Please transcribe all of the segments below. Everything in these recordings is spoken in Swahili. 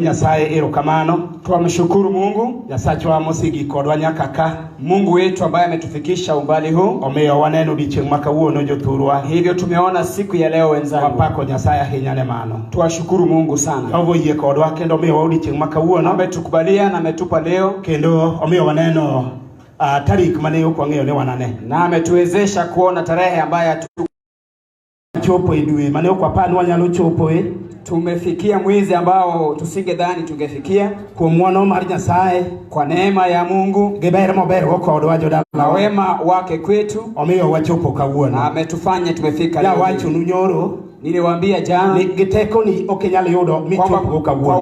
Nyasaye erokamano. Twamshukuru Mungu, Nyasachwa mosegik kodwa nyaka ka. Mungu wetu ambaye ametufikisha umbali huu. Omiyo waneno odiochieng' ma kawuono jothurwa. Hivyo tumeona siku ya leo wenzangu, Wapako Nyasaye ahinya ne mano. Twashukuru Mungu sana. Jehova oyie kodwa kendo omiyowa odiochieng' ma kawuono. Ametukubalia na ametupa leo. Kendo omiyo waneno tarik mane ok wang'eyo ni wanane. Na ametuwezesha kuona tarehe ambayo Chopo e dwe mane ok wapar ni wanyalo chopoe. Tumefikia mwezi ambao tusingedhani tungefikia. Kuom ng'wono mar Nyasaye. Kwa neema ya Mungu. Gi ber mobergo kodwa jodalawa. Na wema wake kwetu. Omiyo wachopo kawuono. Ametufanya tumefika leo. Jawachonu nyoro. Niliwaambia jana. Ni gi tekoni ok inyal yudo michopgo kawuono.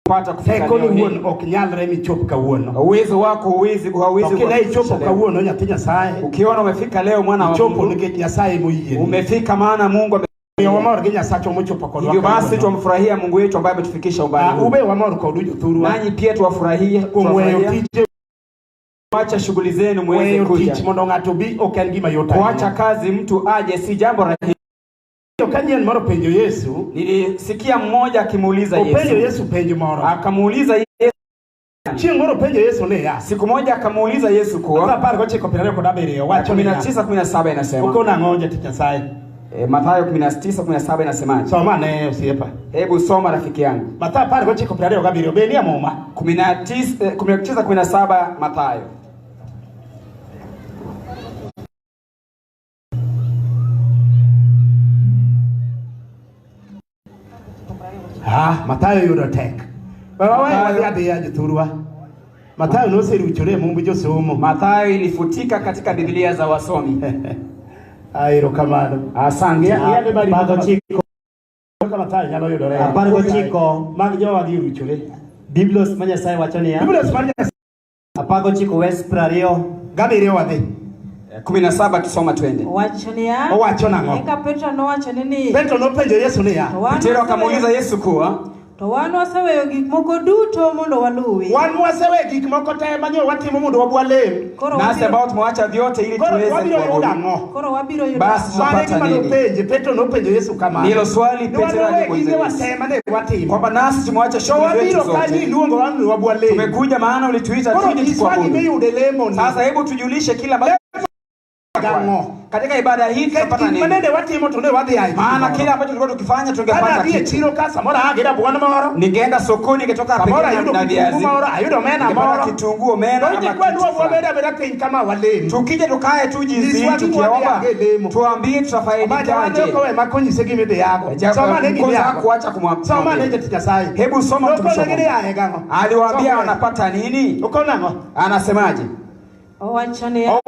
Pata kufika Tekoni leo hii. wuon ok nyalre michop kawuono. Uwezo wako huwezi hauwezi To kine ichopo kufikisha leo. kawuono nyathi Nyasaye. Ukiona umefika leo mwana wa Ichopo Mungu. nikech Nyasaye moyieni. Umefika maana Mungu Omiyo wamor gi Nyasachwa mochopo kodwa Hivyo basi kawuono. twamfurahia Mungu wetu ambaye ametufikisha umbali huu. Ube wamor kodu jothurwa. Nanyi pia tuwafurahie, Kuom weyo tuwafurahia. tije. Kuacha shughuli zenu muweze Weyo kuja. tich mondo ng'ato obi ok en gima yot ahinya. Kuacha kazi mtu aje si jambo rahisi. Ka nyien moro penjo Yesu, Nilisikia mmoja akimuuliza openjo Yesu. Yesu penjo moro. Akamuuliza Yesu. Chieng' moro openjo Yesu niya. Siku moja akamuuliza Yesu kuwa 19:27 wacho niya. 19:17 inasema. Okon ang'o jatich Nyasaye? Mathayo 19:17 inasemaje? Soma ane osiepa. Hebu soma rafiki yangu. Mathayo 19:27 be nie Muma? 19:17 Mathayo. Ah, Mathayo yudo tek. We wawe Mathayo. wadhi adhiya jothurwa. Mathayo noseruchore e mumb josomo. Mathayo ilifutika katika Biblia za wasomi. Ah, erokamano. Asante. Ng'iyane bari 19. Kaka Mathayo nyalo yudore. 19. Mag jowa gi oruchore. Biblos ma Nyasaye wacho niya. Biblos mar Nyasaye. 19 wes 20. 7 wadhi. 17 tusoma twende. Owacho niya. Owacho nang'o? Eka Petro nowachone ni. Petro nopenjo Yesu niya. To wan Petro akamuuliza Yesu kuwa To wan waseweyo gik moko duto mondo waluwi. Wan waseweyo gik moko te manyo watimo mondo wabwa lem. Koro nasi wabiro, ambao tumewacha vyote ili Koro tuweze wabiro yudo kuabudu. ang'o? koro wabiro yudo Basi ang'o? Mano e tutapata gima nini? nopenje, Petro nopenjo Yesu kamano. Ndilo swali Ni Petro wan wawe alimuuliza gige Yesu. wate mane watimo. Kwamba nasi tumewacha To shughuli zetu wabiro kanyo zote. iluongo wan mondo wabwa lem. Tumekuja maana ulituita Koro tuje nyiswa tukuabudu. gima iyudo e lemo ni. Sasa hebu tujulishe kila ambacho Gang'o? katika ibada hii tutapata Gik nini? manende watimo to ne wadhi ae. Maana kile ambacho tulikuwa tukifanya Kana tungepata adhi e kitu. chiro ka samoro aa gi rabuon moro. Ningeenda sokoni ningetoka Samoro pengine ayudo na kitungu viazi. moro, ayudo omena Ningepata moro. kitunguu, omena Donje ama kwenu kitu fulani. wabeda beda piny kama walem. Tukija tukae tu jinsi Nyiswa hii gima tukiomba, wadhi e lemo. tuambie tutafaidikaje. Omaja owe makonyise gima idhi yago. Soma ne gima Mkoza yago. hakuacha kumwambia. Soma ne jatich Nyasaye. Hebu soma mtumishi wa Nokone Mungu. gidhi ae gang'o? Aliwaambia Soma. wanapata nini? Okon ang'o? Anasemaje? Owacho niya.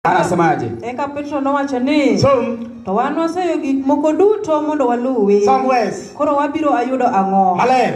Anasemaje? Eka Petro nowacho ni. Som. To wan waseweyo gik moko duto mondo waluwi. Som wes. Koro wabiro ayudo ang'o? Maler.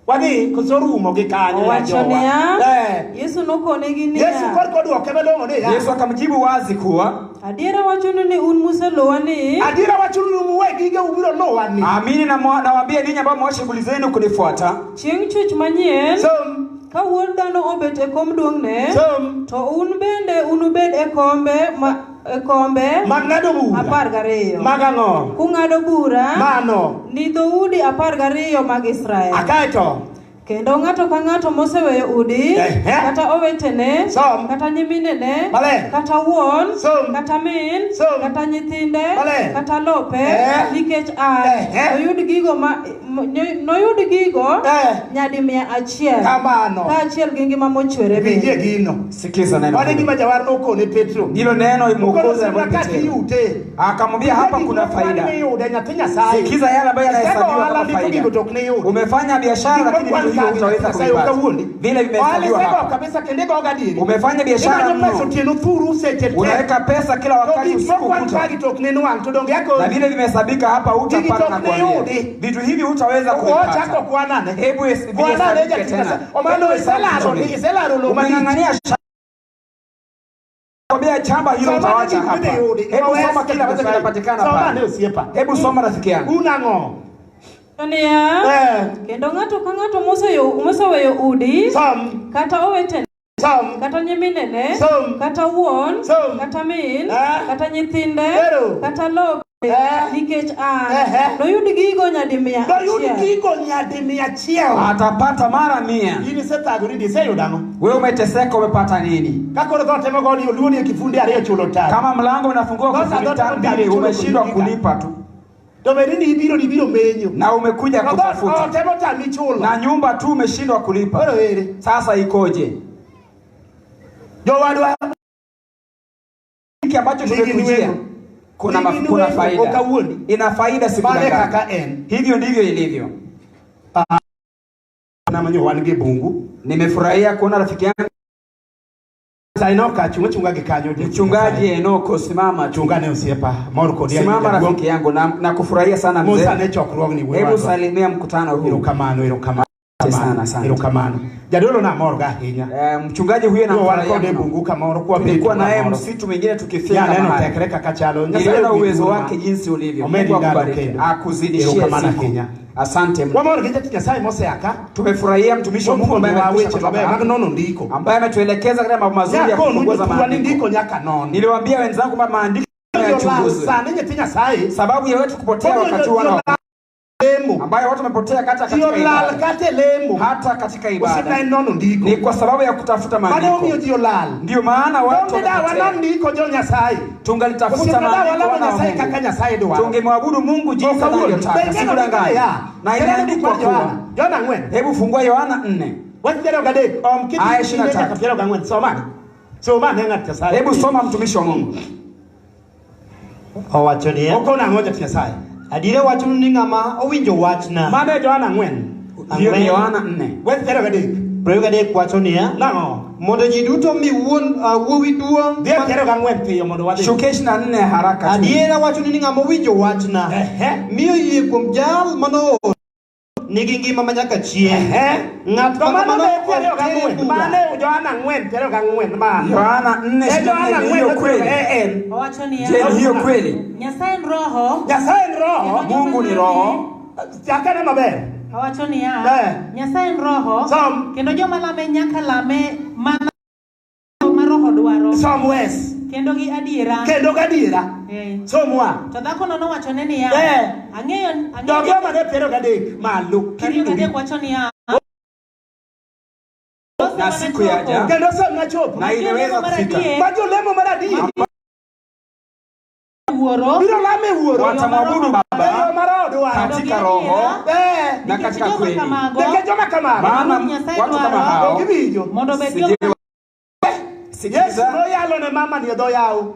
Wadhi koso rumo gi kanyo. Owacho ya jowa. niya. Eh. Yesu nokonegi niya. Yesu korka odwoke malong'o niya. Yesu akamjibu wazi kuwa Adiera wachonu ni un museluwa ni. Adiera wachonu ni muwe gige ubiro luwa ni. amini na nawaambia ninyi ambao mwacha shughuli zenu kunifuata, Chieng' chwech manyien. Som. Ka wuod dhano obet e kom duong'ne. Som. To un bende unubed e kombe ma, e kombe Mag ng'ado bura. 12. Mag ang'o? Kung'ado bura. Mano. Ni dhoudi 12 mag Israel. Akaeto. Kendo ng'ato ka ng'ato moseweyo udi, Ehe. kata owetene, Som. kata nyiminene, Maler. kata wuon, Som. kata min, Som. kata nyithinde, Maler. kata lope, Eh. nikech an, Ehe. noyud gigo ma, noyud gigo Eh. nyadi 100, Kamano. kaachiel gi ngima mochwere Winjie bende. gino. sikiza neno. Mano e hili. gima jawar nokone Petro. Ndilo neno Okono Mwokozi sura alimwambia kaka Petro. iyute. Akamwambia hapa kuna faida. Miyude nyathi Nyasaye. Sikiza yale ambayo Isego yanahesabiwa ohala kama ndiko faida. gigo to ok niyudi. Umefanya biashara Gik lakini mokwan vitu hivyo ka hutaweza Nyasaye kuvipata. ok awuondi. Vile Ohala vimehesabiwa isego hapa. kabisa kendo igo gadieri. Umefanya biashara Imanyo pesa mno. otieno thuru seche te. Unaweka pesa kila To wakati gik usiku mokwan kucha. kagi to ok ninwang' to donge akoni. Na vile vimehesabika hapa Gigi hutapata to na ok kuambia. niyudi. Vitu hivi hutaweza Ochako kuvipata. kwanane. Hebu Kwanane vihesabike jatich tena. Nyasaye. Omano Hebu hesabu iselaro vizuri. iselaro lowo malich. Umeng'ang'ania kwambia chamba hilo Soma utawacha gik hapa. midhi yudi. Hebu soma kile ambacho kinapatikana Soma pale. ne osiepa. Hebu soma rafiki yangu. Un ang'o? Niya, Eh. kendo ng'ato ka ng'ato moseweyo udi, Som. kata owetene, Som. kata nyiminene, Som. kata wuon, Som. kata min, Eh. kata nyithinde, Ero. kata lope, Nikech an Ehe. noyud gigo nyadi mia Noyud achiel. gigo nyadi mia achiel. Atapata mara 100. In isethagori ndi iseyudo ang'o? Wewe umeteseka, umepata nini? Ka koro dhoot ema ogoni oluori e kifunde ariyo chulo tano. Kama mlango unafungua Sasa kufuli dhoot mbili, chulo umeshindwa kulipa. kulipa tu, To bed ni ibiro ni ibiro menyo. na umekuja To dhoot kutafuta ot ema otami chulo. na nyumba tu umeshindwa kulipa. Koro ere. Sasa ikoje? Jowadwa Hiki ambacho Nigi tumekujia niwengo. kuna, Nigi kuna niwengo, faida, ok awuondi. ina faida siku Mane danganya. kaka en. Hivyo ndivyo ilivyo. Namanyo wan gi bungu. Nimefurahia kuona rafiki yangu Sainoka chunga chunga gi kanyo. mchungaji Enoko, simama tu, Chunga ne osiepa. Mor kodi ahinya simama jaduong'. rafiki yangu, na kufurahia sana Musa mzee. ne chokruogni Hebu wuowa. salimia mkutano huu. Erokamano, erokamano. Asante sana, asante. Erokamano. Jadolo namor ga ahinya. Mchungaji huyo Yo wan namfurahia kode e mno. bungu kamoro kwa Tulikuwa naye kamoro. msitu mwingine tukifika Ya neno mahali. tekre kaka chalo. Nyasaye Niliona ogwedhu uwezo ma. wake jinsi ulivyo. Omedi Mungu ndalo akubariki, kendo. akuzidishie Erokamano siku. ahinya. Asante mno. Wamor gi jatich Nyasaye moseaka. Tumefurahia mtumishi wa Mungu ambaye Mopuonjowa amekwisha weche kutoka mabeyo mag hapa, nono ndiko. ambaye ametuelekeza katika mambo mazuri ya Nyakonu kuongoza jothurwa ni maandiko. ndiko nyaka non. Niliwaambia wenzangu kwamba maandiko Jolal yachunguzwe. sani nyithi Nyasaye. Sababu ya wetu kupotea Omiyo wakati wana jolal lemo. ambayo watu wamepotea hata Ji katika olal ibada, kata e lemo. hata katika Osiepna ibada en nono ndiko. ni kwa sababu ya kutafuta Mane omiyo maandiko. ji olal. Ndiyo maana watu Donge dawa wamepotea. non ndiko jo Nyasaye. Tungalitafuta Osiepna dawa maandiko lamo wana wa Nyasaye kaka Mungu, Nyasaye dwaro. tungemwabudu Mungu jinsi Ok awuondi. anavyotaka. Be ing'eyo ndiko Sikudanganya, niya? na Kendo imeandikwa ndiko kuwa, Yohana. Yohana 4. hebu fungua Yohana 4 Wach 23. Om kidhi Aya nyime 23. nyaka 24. Soma. Soma ne ng'at Nyasaye. Hebu soma mtumishi wa Mungu. Owacho niya, Okona ang'o jatich Nyasaye? adiera wachonu ni ng'ama owinjo wachna. Mano e Yohana 4. Hiyo ni Ang'wen. Yohana 4. Wach 23. 23 wacho niya, Nang'o? mondo ji duto mi wuon wuowi duong' Dhi e 24 piyo mondo wadhi. Shuke 24 haraka tu. Adiera wachonu ni ng'ama owinjo wachna Ehe. mi oyie kuom jal manooro nigi ngima manyaka chieng'. Ehe. Ng'at To ma mano kamano be ok tere 24. bura. Mano e Yohana 4 24 mano. Yohana 4 E Yohana 24 hiyo 4 kweli? e en. Owacho niya, Je, ni hiyo kweli? Nyasaye en roho. Nyasaye en roho. Mungu ni roho. Chakane maber. Owacho niya, Eh. Nyasaye en roho. Som. Kendo joma lame nyaka lame mana ma roho dwaro Som wes. kendo gi adiera. Kendo gadiera. Eh. Somwa. To dhakono nowachone niya, Eh. ang'eyo Dog ang'eyo Yohana 23 malo. 23 wacho niya, Na siku yaja Kendo som nachopo. na imeweza kufika. Ma jolemo mar adier Wuoro biro lame wuoro. Watamwabudu E yo Baba ma roho dwaro. katika roho Eh. na Nikech katika joma kweli. kamago Nikech joma kamago. Maana Nyasaye watu kama dwaro hao Giwinjo. mondo obed sijui joma Yesu sikiliza. noyalo ne mama ni e dho yawo.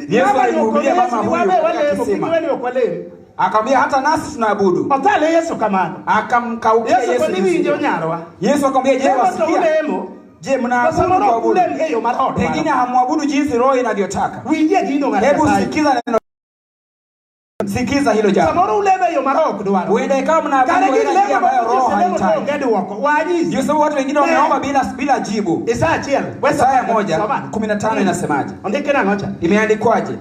Yesu Mama ni alimhubiria okone mama Yesu ni huyu wabe katika walemo, kisima. kik iwe ni ok walem. Akamwambia hata nasi tunaabudu. Othale Yesu kamano. Akamkaukia Yesu Yesu koni jinsi winjo hivyo. nyarwa. Yesu akamwambia, je, Lemo to wasikia? ulemo. Je, To mnaabudu samoro ok kuabudu? ulem e yo ma roho Pengine dwaro. hamwabudu jinsi roho inavyotaka. Winjie gino ng'at Hebu Nyasaye. sikiza neno, sikiza hilo jambo. Samoro ulemo e yo ma roho ok dwaro. Huenda ikawa mnaabudu Kare kwa gin njia lemo ambayo ma roho oselemo to haitaki. onge dwoko. Wanyisi. Ndio sababu watu wengine wameomba bila jibu. Isaya 1. Isaya 1:15 inasemaje? Ondike nang'o cha? Imeandikwaje?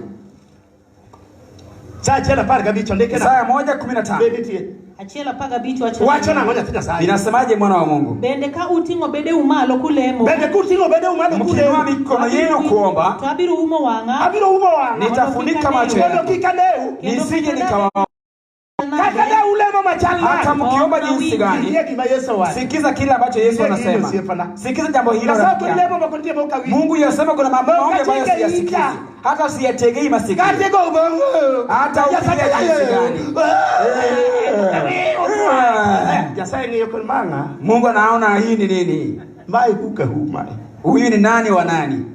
Isaya 1:15 ondike nang'o? Isaya 1:15 Be nitie. 1:15 wacho Wacho nang'o nyathi Nyasaye? inasemaje, mwana wa Mungu? Bende ka uting'o bedeu malo kulemo Bende kuting'o bedeu malo Mkiinua kulemo. mikono yenu kuomba, to abiro umo wang'a Abiro umo wang'a. nitafunika macho Mondo yangu kik anew. nisije nikawa. Kata da ulemo machal Hata nade. mkiomba jinsi gani, Winjie gima Yesu owacho. sikiza kile ambacho Yesu Sikia hilo anasema. siepana. Sikiza jambo hilo Nyasaye rafiki ok yangu. lemo moko nitie mok awinj. Mungu yasema kuna mambo Mok ambayo achike siyasikizi, ita. hata siyategei masikio. Kata igo Hata ukilia jinsi gani. Nyasaye ng'iyo kod mang'a. Mungu anaona hii ni nini, Mae kuka hu mae. huyu ni nani wa nani.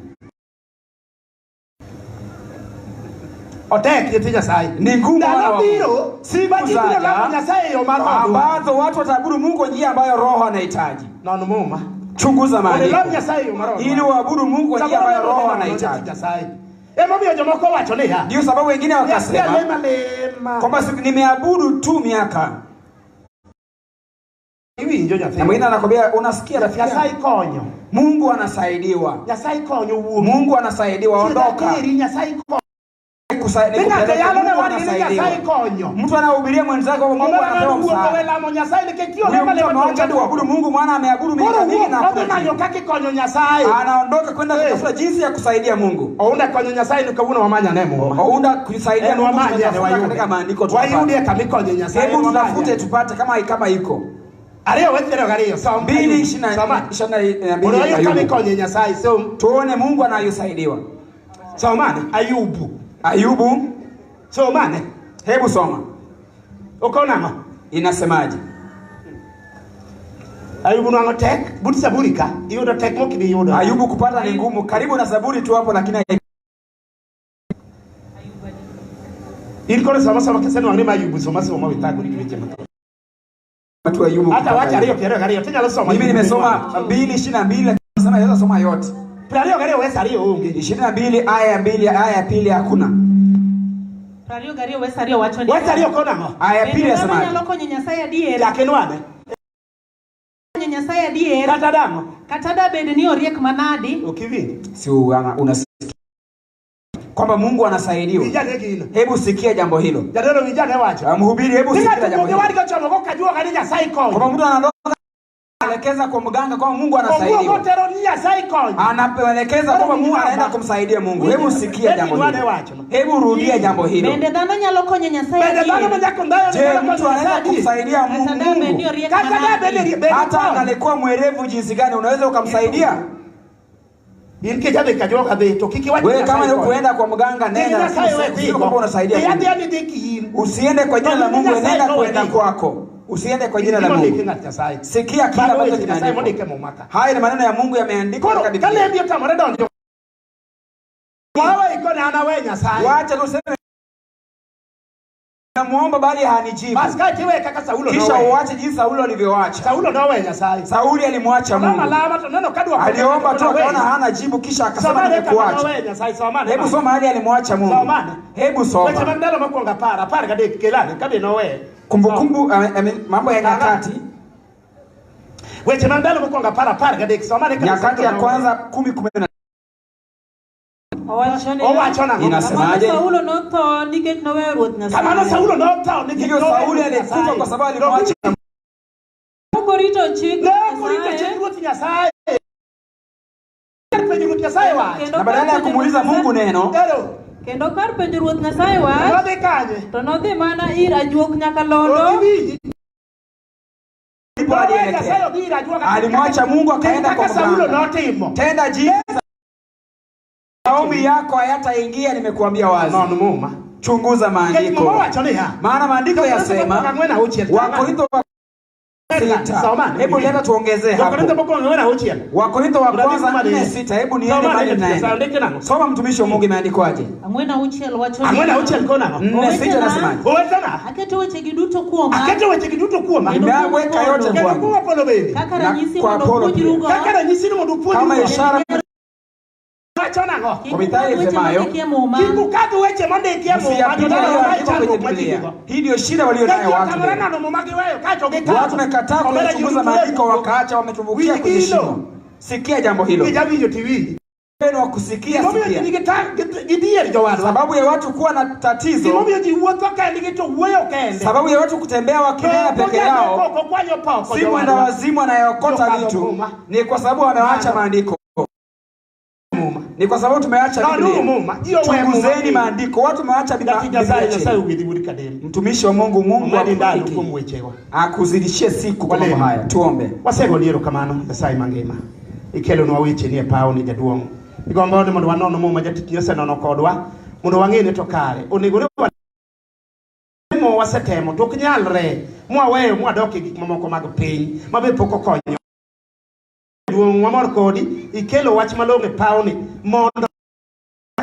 Otek nyithi Nyasaye. Ni ngumu wana Ndalo wa Mungu. biro Siku ma ji biro zaja lamo Nyasaye e yo mar roho dwaro. ambazo watu wataabudu Mungu kwa njia ambayo roho anahitaji. Non muma. Chunguza Mondo ilam maandiko Nyasaye e yo mar roho ili dwaro. uabudu Mungu kwa njia Samoro ambayo lemo roho lemo nyithi anahitaji. Nyasaye. Emomiyo jomoko wacho niya. Ndio sababu wengine wakasema Lema lema. kwamba nimeabudu tu miaka, Iwinjo nyathi. na mwingine anakwambia unasikia rafiki Nyasaye yangu, konyo. Mungu anasaidiwa, Nyasaye konyo wuok. Mungu anasaidiwa, ondoka Chiedha Nyasaye konyo. Ni ng'ato nikupeleke. yalo ne Mungu wadgi ni Nyasaye anasaidiwa. konyo. Mtu anahubiria mwenzake kwamba Mungu Omera anapewa ng'ato wuok owe msaada. lamo Nyasaye nikech tiyo Huyo lema mtu lema to ameacha onge kuabudu Mungu, maana ameabudu Koro miaka mingi wuok na odhi hakuna manyo jibu. kaka ikonyo Nyasaye. Anaondoka kwenda Eh. kutafuta jinsi ya kusaidia Mungu. Ounda konyo Nyasaye ni kawuono wamanyane e Muma. Ounda kusaidia En Mungu wamanye ne tunatafuta wayude. katika maandiko tunapata. Wayudie kama ikonyo Nyasaye. Hebu wamanye. tutafute tupate kama iko. Ariyo wach piero gariyo som. Mbili Ayub. ishirini na Soma. ishirini na Mondo mbili wayud kama Ayubu. ikonyo Nyasaye som. Tuone Mungu anayosaidiwa. Somane Ayubu. Ayubu, Somane. hebu soma. Okon ang'o? Inasemaje? Ayubu nwang'o tek but Zaburi ka iyudo tek mok ibi yudo. Ayubu kupata ni ngumu, karibu na Zaburi tu hapo, lakini In koro soma soma kisenwang'o ni ma Ayubu soma soma withagori gi weche mathoth. tu Ayubu. Hata kupata wach ariyo Ayubu. piero gariyo tinyalo somo. Mimi Ayubu nimesoma 2:22 lakini nasema naweza soma yote. 22 wes ariyo onge. 22 aya ya 2 aya ya pili hakuna. 22 wes ariyo wacho ni Wes ariyo kono ang'o? Aya ya pili Bende dhano yasemaje? nyalo konyo Nyasaye adier? Chak inwane. Konyo Nyasaye adier Kata dang'o? kata da bed ni oriek manadi Ok iwinj. Si unasikia kwamba Mungu anasaidiwa. Winj ane gino. Hebu sikia jambo hilo. Jadolo winj ane wacho. Mhubiri, hebu Ni sikia ng'ato jambo wuok gi hilo. wadgi ochomo go kajuoga ni Nyasaye Kwamba konyo. mtu anaondoka anaelekeza kwa mganga kwamba Mungu Owuok anasaidiwa. otero ni Nyasaye konyo. Anapelekeza kwamba Mungu anaenda kumsaidia Mungu. Hebu sikia jambo hilo. Hebu rudia jambo hilo. Bende dhano nyalo konyo Nyasaye Bende dhano adier manyako ndayo Je, mtu anaweza kumsaidia kata da bed ni Mungu? oriek Kata da bed ni manadi bed Hata angalikuwa mwerevu jinsi gani, unaweza ukamsaidia? In kicha dhi kajuoga dhi to kik iwach ni Wewe kama Nyasaye ni konyo. kuenda kwa mganga, Dhi nenda, Nyasaye lakini we sio dhigo. kwamba unasaidia Dhi Mungu. adhiya ni dhi kiin. Usiende kwa jina la Mungu, Nyasaye nenda no kwenda wedhi. kwako. Usiende kwa jina la Gima ondiki Mungu. ng'at Nyasaye. Sikia kile Mago ambacho weche Nyasaye kimeandikwa. mondike e Muma ka. Haya ni maneno ya Mungu yameandikwa Koro katika ka Biblia. lembi otamore donjo. Wawe ikone an awe Nyasaye. Wacha tuseme namuomba bali hanijibu. Bas kae tiwe kaka Saulo Kisha noweyo. uache jinsi Saulo alivyoacha. Saulo noweyo Nyasaye. Sauli alimwacha Lama Mungu. lama to neno kadwa Aliomba tu akaona hana jibu, kisha akasema Somane kaka nimekuacha. noweyo Nyasaye somane. Hebu soma hali alimwacha Mungu. Somane. Hebu Weche soma mag ndalo mokwongo apar, 13 kelane kabe noweyo. Kumbukumbu, I mean, Mambo ya Nyakati, Weche mag ndalo mokwongo apar, 13 somane kabe Nyakati Saulo ya noweyo. kwanza 10:10 Owacho niya, Owacho nang'o? Inasemaje? Kamano Saulo notho nikech noweyo Ruoth Nyasaye. Kamano Saulo notho nikech Hivyo noweyo Sauli Ruoth alikufa Nyasaye. kwa sababu alimwacha Ok orito chik Ne ok orito Nyasaye, chik Ruoth Nyasaye. Kar penjo Ruoth Nyasaye wach. kendo na badala kar ya penjo kumuuliza Ruoth Mungu Nyasaye- neno, Ero, Kendo kar penjo Ruoth Nyasaye wach, nodhi kanye? to nodhi mana ir ajuok Ok nyakalondo iwinji. ndipo Noweyo Nyasaye alielekea. odhi ir ajuoga. Alimwacha Mungu akaenda kwa Kaka Saulo mganga. notimo. Tenda jinsi maombi yako hayataingia, nimekuambia wazi. Non Muma. Chunguza Nikech Muma maandiko, wacho niya. maana maandiko yasema 46. Wakorintho wa sita. Soma. Hebu leta tuongezee Wakorintho hapo. mokwongo 46. Wakorintho wa Mradhi kwanza kuma nne ni- sita. Hebu niende Soma mahali ne naenda. ndike nang'o? Soma mtumishi wa Mungu, imeandikwaje? 46 wacho ni 46 kono ang'o? 4:6 nasemaje? Owetena, Aketo wechegi duto kuoma aketo wechegi duto kuoma. Kendo Nimeweka yote Kendo kwangu kuom Apolo bende. kaka Na ranyisi kwa mondo Apolo upuonjrugo Kaka ranyisi ni mondo kama upuonjrugo. ishara Wacho nang'o? kik Kwa mithali ukadh weche isemayo, mondiki e Muma Kik ukadh weche mondiki e Muma, msiyapite jodala yaliyoandikwa ma kwenye chandruok ma ji Biblia. nigo. Hii ndio shida walio nayo Nikech watu otamore leo. neno Muma giweyo kaeto gikawo. Watu wamekataa Omera ji kuyachunguza oruto maandiko, lep. wakaacha, wametumbukia Winj kwenye gino. shimo. Sikia jambo hilo. Kijawinjo tiwinji. Wenu wa kusikia, Gimomiyo ji sikia. nigi gidhier jowadwa. Sababu ya watu kuwa na tatizo, Gimomiyo ji wuotho kendgi to wuoyo kende. sababu ya watu kutembea wakinena peke yao, Koko kwanyo poko si mwenda jowadwa. wazimu anayeokota Jokadho vitu, Muma. ni kwa sababu wamewacha maandiko, Muma. ni kwa sababu tumeacha Nonuru Biblia. Muma. Ji owe Muma. Chunguzeni maandiko, watu wameacha Jatich Biblia Nyasaye, Nyasaye chini. ogwedhi wuod Kadem. Mtumishi wa Mungu, Mungu Omedi ndalo akubariki, kuom wechewa. akuzidishie siku kwa mambo Walemo. haya. Tuombe. Wasegoni erokamano Nyasaye mangima. Ikelonwa wecheni e paw ni jaduong'. Igombo ni mondo wanon Muma jatich osenono kodwa mondo wang'e ni to kare. Onego ni walemo wasetemo to ok nyalre mwaweyo mwadok e gik mamoko mag piny mabe pok okonyo. Jaduong' wamor kodi ikelo wach malong'o e pawni mondo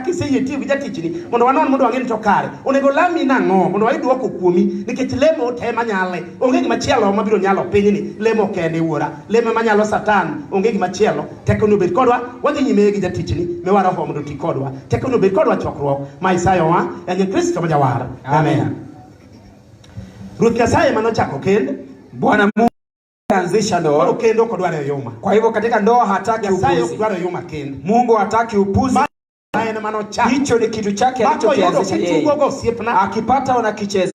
kiseyie tiyo gi jatichni mondo wanon mondo wang'e ni to kare onego lami nang'o mondo wayud dwoko kuomi nikech lemo te manyale onge gima chielo mabiro nyalo pinyni lemo kende wuora lemo manyalo satan onge gima chielo tekoni obed kodwa wadhi nyime gi jatichni miwa roho mondo oti kodwa tekoni obed kodwa chokruok ma isayowa e nying Kristo ma jawar. Amen. Ruoth Nyasaye manochako kend Bwana Mungu anzisha koro ndoa. kend ok odwar oyuma. Kwa hivyo katika ndoa hataki Nyasaye ok upuzi. dwar oyuma kend. Mungu hataki upuzi. Ma en en manochako. Hicho ni kitu chake Mako yudo alichokianzisha yeye. kitugo go osiepna Akipata unakichezea.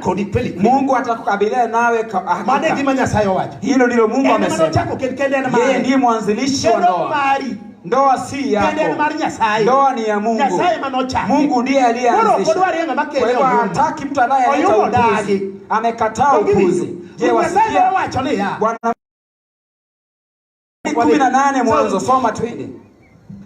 kodi kweli kweli. Mungu atakukabiliana nawe kwa Mano e hakika. gima Nyasaye owacho. Hilo ndilo Mungu En amesema. manochako kend kende en Yeye mare. ndiye mwanzilishi wa Kendo ndoa. mari. Ndoa si Kendo en yako, mar Nyasaye. ndoa ni ya Mungu. Nyasaye manochake. Mungu ndiye Koro ok aliyeanzisha. odwar ng'ama Kwa kele hivyo oyuma. hataki mtu anayeleta Oyumo upuzi. dagi. Amekataa upuzi. Je, Nyasaye wasikia? nowacho niya. Bwana 18 Mwanzo, soma twende.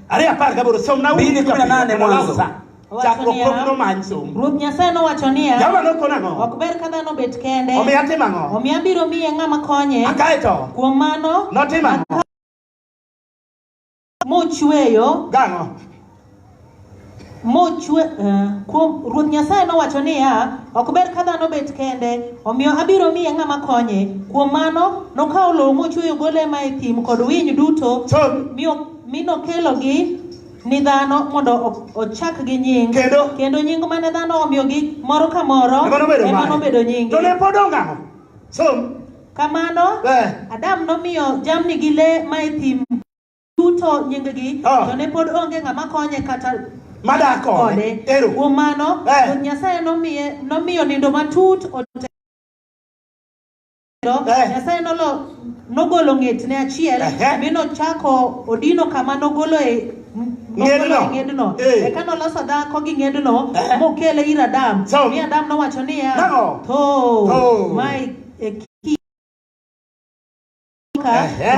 Ariyo apar gaboro somna uru. 2:18 Mwanzo. Owacho Chakruok niya, pok nomany somo. Ruoth Nyasaye nowacho niya, Jehova nokon ang'o? ok ber ka dhano bet kende. Omiyo atimo ang'o? Omiyo abiro miye ng'ama konye. Akae to Kuom mano, notimo ang'o? mochweyo Gang'o? mochwe kuom Ruoth Nyasaye nowacho niya, ok ber ka dhano bet kende, omiyo abiro miye ng'ama konye. Kuom mano, nokawo lowo mochweyo gole ma e thim kod winy duto, Som. mi nokelogi ni dhano mondo ochakgi nying. Kendo? Kendo nying mane dhano omiyogi moro ka moro Ema nobedo ema mare. nobedo nyinge. To ne pod onge ang'o? Som. Kamano, Adam nomiyo jamni gi le ma e thim duto nying-gi, to ne pod onge ng'ama konye kata Madak kode. Ero. Kuom mano, Ruoth Nyasaye nomiyo nindo matut otero. Nyasaye nogolo ng'etne achiel, mi nochako odino kama nogoloe ng'edno. Eka noloso dhako gi ng'edno, mokele ir Adam. Mi Adam nowacho niya, Tho, mae e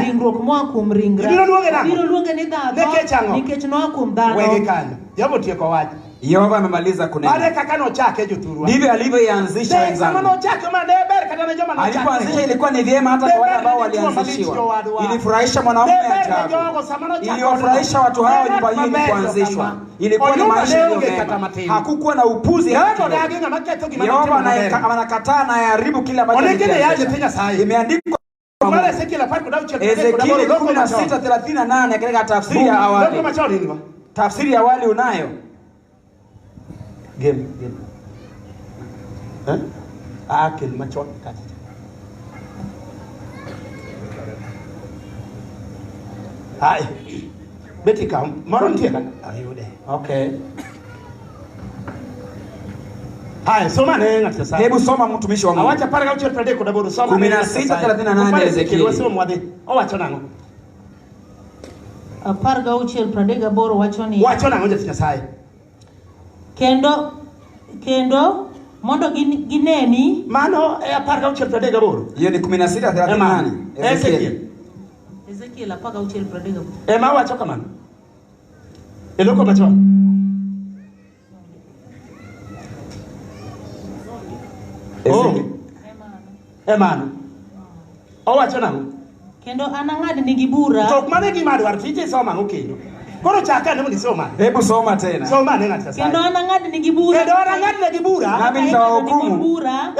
ringruok moa kuom ringra. Ibiro luonge nang'o? Ibiro luonge ni dhako Nikech ang'o? Nikech noa kuom dhano. Wegi kanyo. Jehova otieko wach. Yehova amemaliza kunena. Mane kaka nochake jothurwa. Ndivyo alivyoianzisha Sama wenzangu. nochake ma ne ber kata ne joma nochake. Alipoanzisha ilikuwa ni vyema hata kwa wale ambao walianzishiwa. Ilifurahisha mwanaume ajabu. Iliwafurahisha watu hao nyumba hii ilipoanzishwa. Ilikuwa ni maisha yaliyo mema. Hakukuwa na upuzi hata kidogo. Yehova anakataa na ayaharibu kile ambacho alikianzisha. Imeandikwa Ezekieli 16:38 katika tafsiri ya awali. Tafsiri ya awali unayo? Game, game. Ah, kel machon kacha. Ai. Beti ka moro nitie ka? Ayude. Okay. Haya, soma ne ng'at Nyasaye. Hebu soma mtumishi wa Mungu. Awacha 16:38 soma. 16:38 Ezekieli. Wasomo wadhi. Owacho nang'o? 16:38 wacho ni. Wacho nang'o jatich Nyasaye? Kendo mondo gineni. Mano e 16:38. Hiyo ni 16:38 Ezekiel. Ezekiel 16:38. Ema wacho kamano. Eloko machon. Emano. Owacho nang'o? Kendo anang'ad nigi bura. To ok mano e gima adwaro, tije isoma ang'o kendo? Koro chak ane mondo isoma. Hebu soma tena. Soma ane ng'at Nyasaye. Kendo anang'ad nigi bura. Kendo anang'ad negi bura. Nami nitawahukumu. Bura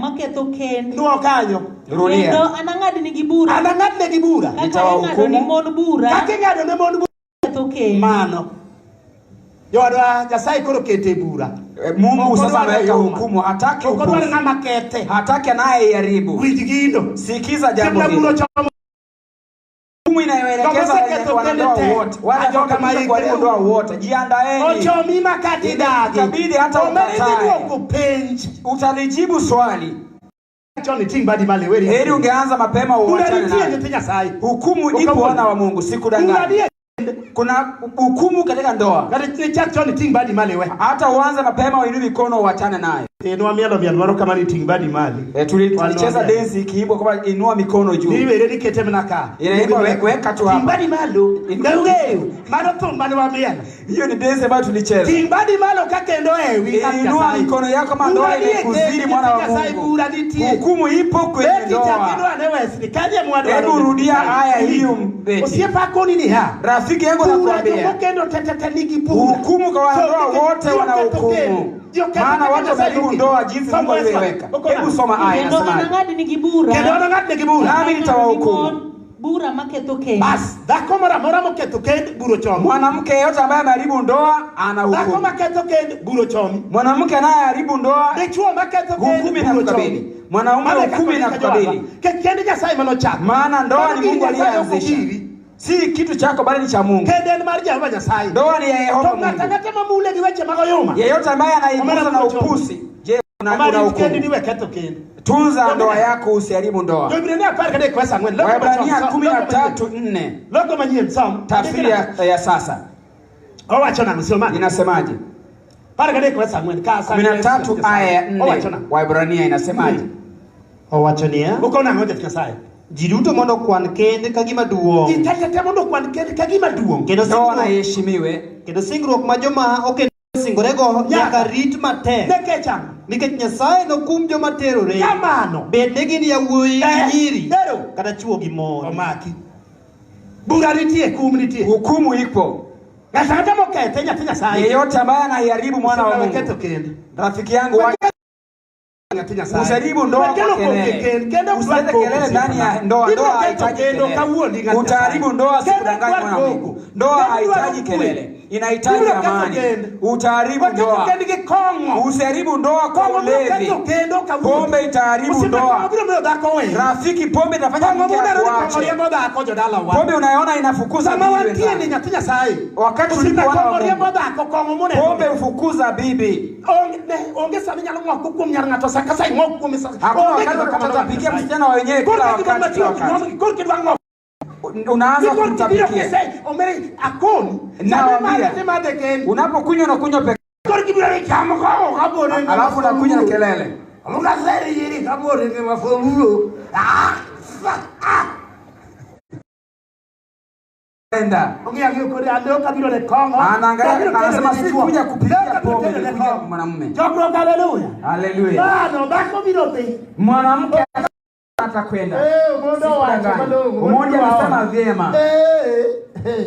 maketho kend. Nuo kanyo. Rudia. Kendo anang'ad nigi bura. Anang'ad negi bura. Kaka ing'ado ne mon bura. Kaka ing'ado ne mon bura. Maketho kend. Mano. Jowadwa Nyasaye koro kete bura. Mungu sasa ameweka hukumu, hataki hukumu. Hataki anayeharibu. Sikiza jambo hili. Hukumu inayoelekeza wanandoa wote, wale ambao wamekuja kuharibu ndoa wote, jiandaeni. Itabidi hata ukatae. Utalijibu swali. Heri ungeanza mapema uachane naye. Hukumu ipo, wana wa Mungu, sikudanganya. Kuna hukumu katika ndoa. Hata uanze mapema uinue mikono uachane naye. Tulicheza dance ikiimbwa kwamba inua mikono juu. Inaimba weka tu hapa. Hiyo ni dance ambayo tulicheza. Inua mikono yako kama ndoa imekuzidi, mwana wa Mungu. Hukumu ipo kwenye ndoa. Hebu rudia haya hiyo mbeti. Rafiki yangu nakwambia, hukumu kwa wanandoa wote wanahukumu. Maana watu wameharibu ndoa jinsi Mungu alivyoweka. Hebu soma aya Kendo inasemaje? anang'ad nigi bura. Kendo anang'ad nigi bura. Nami nitawahukumu. Bura maketho kend. Bas, dhako moro amora moketho kend bura ochomi. Mwanamke yeyote ambaye ameharibu ndoa ana Dhako hukumu. maketho kend bura ochomi. Mwanamke anayeharibu ndoa Dichuo maketho kend hukumu bura inamkabili. ochomi. Mwanaume Mano e kaka hukumu ondiko inakukabili. Jowadwa. Kend Nyasaye manochako. Maana ndoa Mano ni gir Mungu Nyasaye ok aliyeanzisha. ogiri. Si kitu chako bali ni cha Mungu. Kend en mar Jehova Nyasaye. Ndoa ni ya Yehova To ng'ato Mungu. ang'ata mamule gi weche mag oyuma. Yeyote ambaye anaigusa Omera na kucho. upusi, je, una Omar una rit kendi ni hukumu? we ketho kend. Tunza ndoa yako, usiharibu ndoa. Jo-Hibrania 13 verse 4. Loko Waebrania machon, kumi na loko manyien. tatu nne Loko manyien som. tafsiri ya sasa Owacho nang'o soma? inasemaje? 13 verse 4. Ka sa 13 aya ya 4 Owacho nang'o? Waebrania inasemaje? Owacho niya, Uko nang'o jatich Nyasaye? ji duto mondo okwan kend ka gima duong'. Ji te te te mondo okwan kend ka gima duong'. Kendo Ndoa na singruok, iheshimiwe, kendo singruok ma joma okend osingorego nyaka rit matek. Nikech ang'o? Nikech Nyasaye nokum joma terore. Kamano. Bed ne gin yawuoyi gi nyiri Ero. kata chwo gi mon. Omaki. Bura nitie, kum nitie. hukumu ipo. Ng'ato ang'ata mokethe nyathi Nyasaye. Yeyote ambaye anaiharibu mwana wa Osiepa, we ketho Mungu, kend. rafiki yangu, wa Nyathi Nyasaye. Usiharibu ndoa kwa Wakelo koko kelele. kend, kendo ok Usilete dwar koko kelele ndani ya osiepna. ndoa. Ibiro Ndoa ketho haihitaji kendo kelele. kawuondi ng'at Utaharibu Nyasaye. ndoa, Kendo sikudanganya dwar mwana wa Mungu. koko. Ndoa Kendo haihitaji dwaro kwe. kelele, inahitaji Ibiro ketho amani. kend. Utaharibu Waketho ndoa. kend gi kong'o. Usiharibu ndoa kwa Kong'o biro ulevi. ketho kendo kawuondi. Pombe itaharibu Osiepa, ndoa. kong'o biro miyo dhako weyi. Rafiki, pombe itafanya Kong'o mke muneno ni kong'o akuache. riembo dhako jodalawa. Pombe unayoona inafukuza Sama bibi wantie ni wenzako. nyathi Nyasaye. Wakati Osiepa, ulipo wana kong'o wa riembo Mungu, dhako, kong'o muneno. pombe hufukuza bibi. Onge ne, onge sama inyalo ng'ok kuom nyar ng'ato sa ka sa ing'ok kuome sa. Hakuna Onge wakati gima kamano utatapikia ng'at msichana wa wenyewe Koro kila ka gima wakati, kila machuok wakati. nyuom, koro kidwa ng'ok. Unaanza Koro kibiro kumtapikia. kise, omeri akoni. Nawaambia. Sama imadhe kendi. Unapokunywa unakunywa peke Koro kibiro ni chamo kong'o kabore ni alafu unakunywa na kelele. Lukaseri yiri kabore ni mafululo. Ah! Fuck, ah! Enda. Ongea gi kore ande kabiro ne kong'o. Anaangalia, Kabiro kelo anasema ne si dichuo. kuja kupikia Leo kabiro pombe, kelo ne ni kuja kong'o. mwanamume. Chokruok haleluya. Haleluya. Bano dhako biro dhi. Mwanamke atakwenda. Eh, mondo owacho Sikudanganya. malong'o. Umoja amesema vyema. Eh, eh.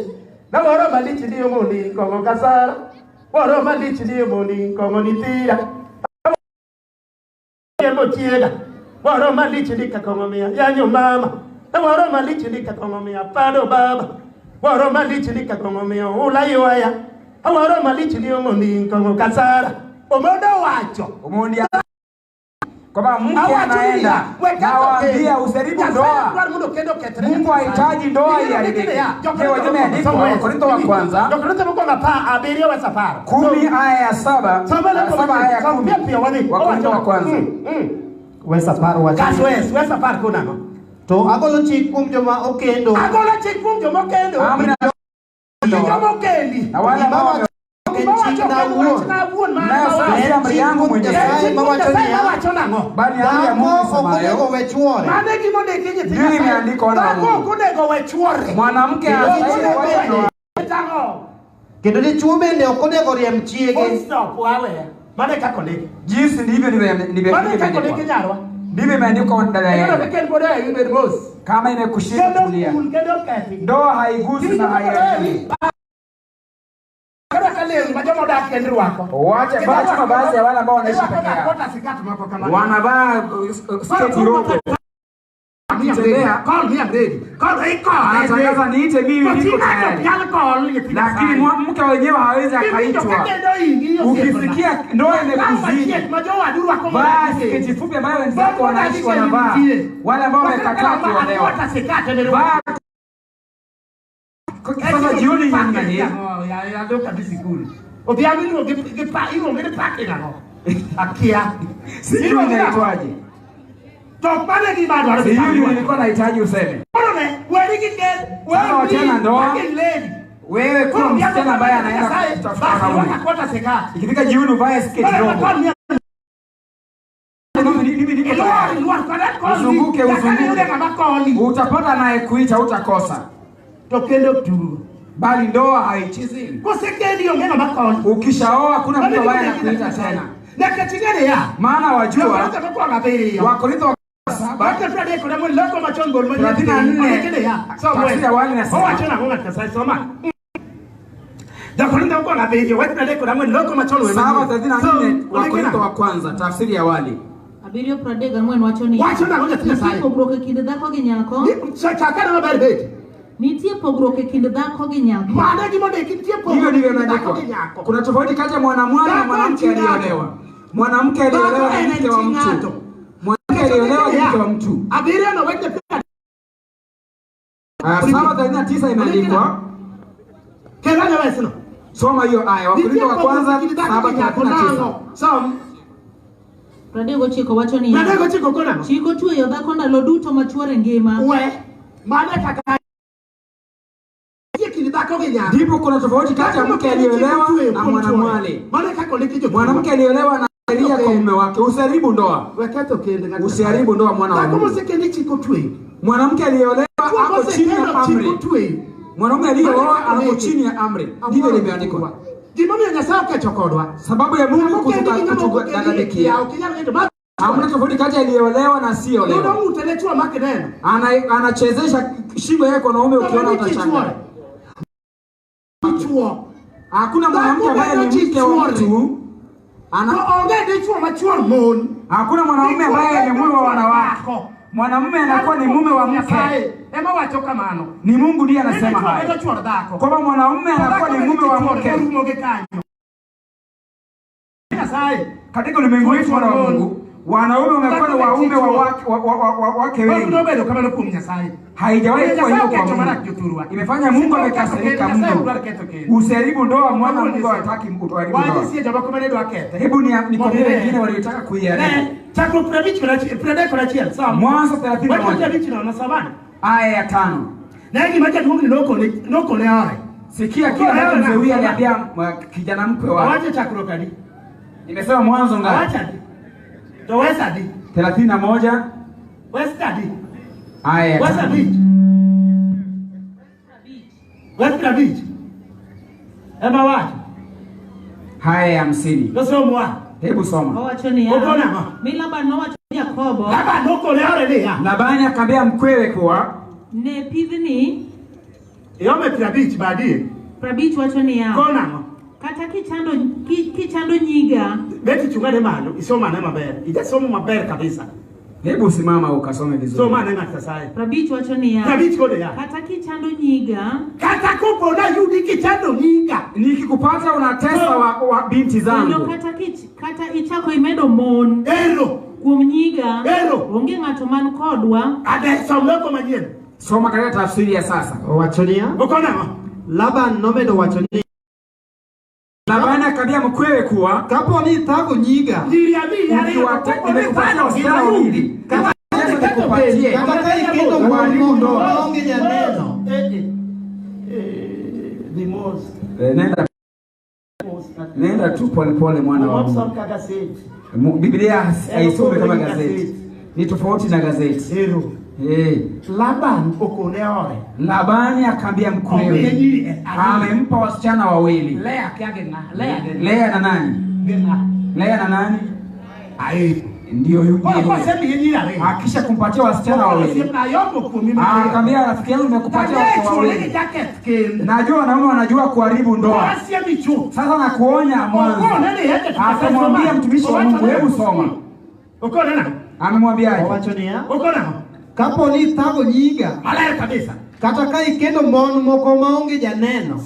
Na woro malich ni omondi kong'o kasara. Woro malich ni omondi kong'o ni thira. Riembo chiega. Woro malich ni ka kong'o miya yanyo mama. Na woro malich ni ka kong'o miya pado baba. Woro malich ni ka kong'o miya ula ywaya. Woro malich ni omondi kong'o kasara. Omondo wacho. Umoja kwamba mke Awacho anaenda, niya, we ketho nawaambia kendo. usiharibu Nyasaye ndoa. dwaro mondo kendo okethre. Mungu hahitaji ndoa iharibike. Je, wajua imeandikwa Wakorintho wa kwanza Jokorintho mokwongo 17 wes 10. 10 aya ya 7 Soma leko 7 aya ya manyien. 10 Piyo piyo wadhi. Wakorintho wa kwanza. Wes 10 wacho Kas ni, wes 10 kunang'o? To agolo chik kuom joma okendo Agolo chik kuom joma okendo. Amri na Gi joma okendi. na wale ambao Gima wame- en Gima wacho chikna ok en awuon. wachna awuon ma an Nayo mawacho. sasa si amri yangu mwenyewe, Nyasaye En chik mawacho Nyasaye niya, mawacho nang'o? bali ni amri ya dhako Mungu ok onego isemayo we chwore. Mano e gima ondiki nyithi Ndiyo Nyasaye. imeandikwa na Dhako Mungu. ok onego we chwore. Mwanamke Ok hastahili onego kuacha we ndoa. Tang'o? Kendo dichuo bende ok onego riemb Full chiege. stop, waweya. Mano e kaka ondiki. Jinsi ndivyo ndivyo Mano e kaka ondiki imeandikwa. nyarwa. Ndivyo imeandikwa dada Ineno yangu. ka kend pod ohewi bed mos. Kama imekushika Kendo tulia. kul, kendo kethi. Ndoa haigusi na haiharibi. Kata ka lewni ma joma odak kend rwako. Wacha vaa tu mavazi ya wale ambao wanaishi Irwako peke ga yao. kota sikat moko kamano. Wanavaa sketi robo. Akitembea Call me, I'm ready. Call, eh, call. anatangaza niite mimi To niko chi ng'ato tayari. nyal call nyithi Lakini Nyasaye. mke wenyewe hawezi Iwinjo ka akaitwa. kendo ingi osiepna. Ukisikia ndoa Law imekuzidi, machiek ma jowadu rwako vaa modak gi sketi fupi ambayo wenzako wanaishi wanavaa, wale ambao wamekataa kuolewa. Vaa sasa jioni namna hii. Odhiambo iluongi gi pa iluongi ni packing ang'o? Akia. Sijui Iluongi nang'o? inaitwaje. To mano e gima adwaro ni Sijui iwachi. nilikuwa nahitaji useme. Koro ne, weri gi kend, Sasa wachana ndoa. working lady. Wewe kuwa Koro odhiambo msichana ambaye anaenda Nyasaye, kutafuta basi wanaume. rwaka kota sikat. Ikifika jioni uvae sketi Koro robo. call me Mimi niko Ilwar, tayari. ilwar, kata call ni. Uzunguke, Nyaka uzunguke. niyude ng'ama call. Utapata anayekuita utakosa. To kendo ok tugo. Bali ndoa haichezwi. Kosekendi onge ng'ama call. Ukishaoa hakuna mtu ambaye anakuita tena. Nikech ing'e niya, Maana wajua Jokorintho mokwongo 7. Wakorintho wa 7 Wacho 34 loko machon gol manyien. 34. Ondiki niya, som Tafsiri ya awali inasema. Owacho nang'o ng'at Nyasaye soma. Jokorintho mokwongo 7 wach 34 loko machon we manyien. 7:34 So, ondiki Wakorintho nang'o? wa kwanza tafsiri ya awali. 7:34 wacho niya. Wacho nang'o nyathi Nyasaye? Nitie pogruok e kind dhako gi nyako. Chakane maber bet. Nitie pogruok e kind dhako gi nyako. Mano e gima ondiki nitie Hivyo pogruok ndivyo e kind dhako imeandikwa. gi nyako. Kuna tofauti kati ya mwanamwali na Dhako en mwanamke chi ng'ato. aliyeolewa. Mwanamke aliyeolewa Dhako ni en mke wa chi ng'ato. mtu. Mwanamke aliyeolewa ni mke wa mtu. 7 no wach 7:39 imeandikwa. Soma hiyo aya. Wakorintho wa kwanza 7:39. Som. 39 wacho niya. 39 kona. Chik otweyo dhako ndalo duto ma chwore ngima. We, mane kaka Ndipo kuna tofauti kati ya mke aliyeolewa na mwanamwali. Mwanamke aliyeolewa na sheria kwa mume wake. Usiharibu ndoa. Usiharibu ndoa mwana wa Mungu. Mwanamke aliyeolewa ako chini ya amri. Mwanaume aliyeoa ako chini ya amri. Ndivyo limeandikwa. Sababu ya Mungu kutughadhabikia. Hamna tofauti kati ya aliyeolewa na asiyeolewa. Anachezesha shingo yake kwa wanaume, ukiona utachanga. Hakuna mwanamke ambaye ni mke wa mtu. Hakuna mwanaume ambaye ni mume wa wanawake. Mwanamume anakuwa ni mume wa mke. Ni Mungu ndiye anasema hayo. Kwamba mwanaume anakuwa ni mume wa mke. Katika ulimwengu wetu wa Mungu, wanaume wamekuwa ni waume wa wake wengi. Haijawahi kuwa hivyo kwa Mungu. Imefanya Mungu amekasirika mno. Usiharibu ndoa, mwana Mungu hataki uharibu ndoa. Hebu nikwambie wengine waliotaka kuiharibu. Mwanzo 31 aya ya 5. Sikia kile ambacho mzee huyu aliambia kijana mkwe wake. Nimesema Mwanzo ngapi? 31 aya ya 5. Haya ya 50. Hebu soma. Labani akamwambia mkwewe kuwa ne pidhni Yome 50 badie. 50 wacho niya. Kona. Kata kichando nyiga. Beti chungane malo, isoma na maber. Ijasoma maber kabisa. Hebu simama ukasome vizuri. Soma na ngatasaye. 50 wacho niya. 50 kode ya. Kata kichando nyiga. Kata kopo na yudi kichando nyiga. Nikikupata unatesa wa binti zangu. Kata kata ichako imedo mon. Ero. Kuom nyiga. Ero. Onge ng'ato man kodwa. Ade soma kwa manyien. Soma katika tafsiri ya sasa. Owacho niya. Okona. Laban nomedo wacho ni Labani akamwambia mkwewe kuwa kapo ni thago nyiga. Nimekupatia wasichana wawili. Kama nikupatie. Kata ka ikendo mon moko maonge janeno. Nenda tu pole pole mwana wa Mungu. Biblia haisomi kama gazeti. Ni tofauti na gazeti. Laban okoneore. Labani akamwambia mkwewe. Amempa wasichana wawili. Lea na nani? Lea na nani? Ai. Ndio yule. Akisha kumpatia wasichana wawili. Akamwambia rafiki yangu nimekupatia wasichana wawili. Najua wanaume wanajua kuharibu ndoa. Sasa nakuonya mwanzo. Akamwambia mtumishi wa Mungu, hebu soma. Amemwambiaje? Owacho niya. Kapo ni thago nyiga. Maler kabisa. Kata ka ikendo mon moko maonge janeno.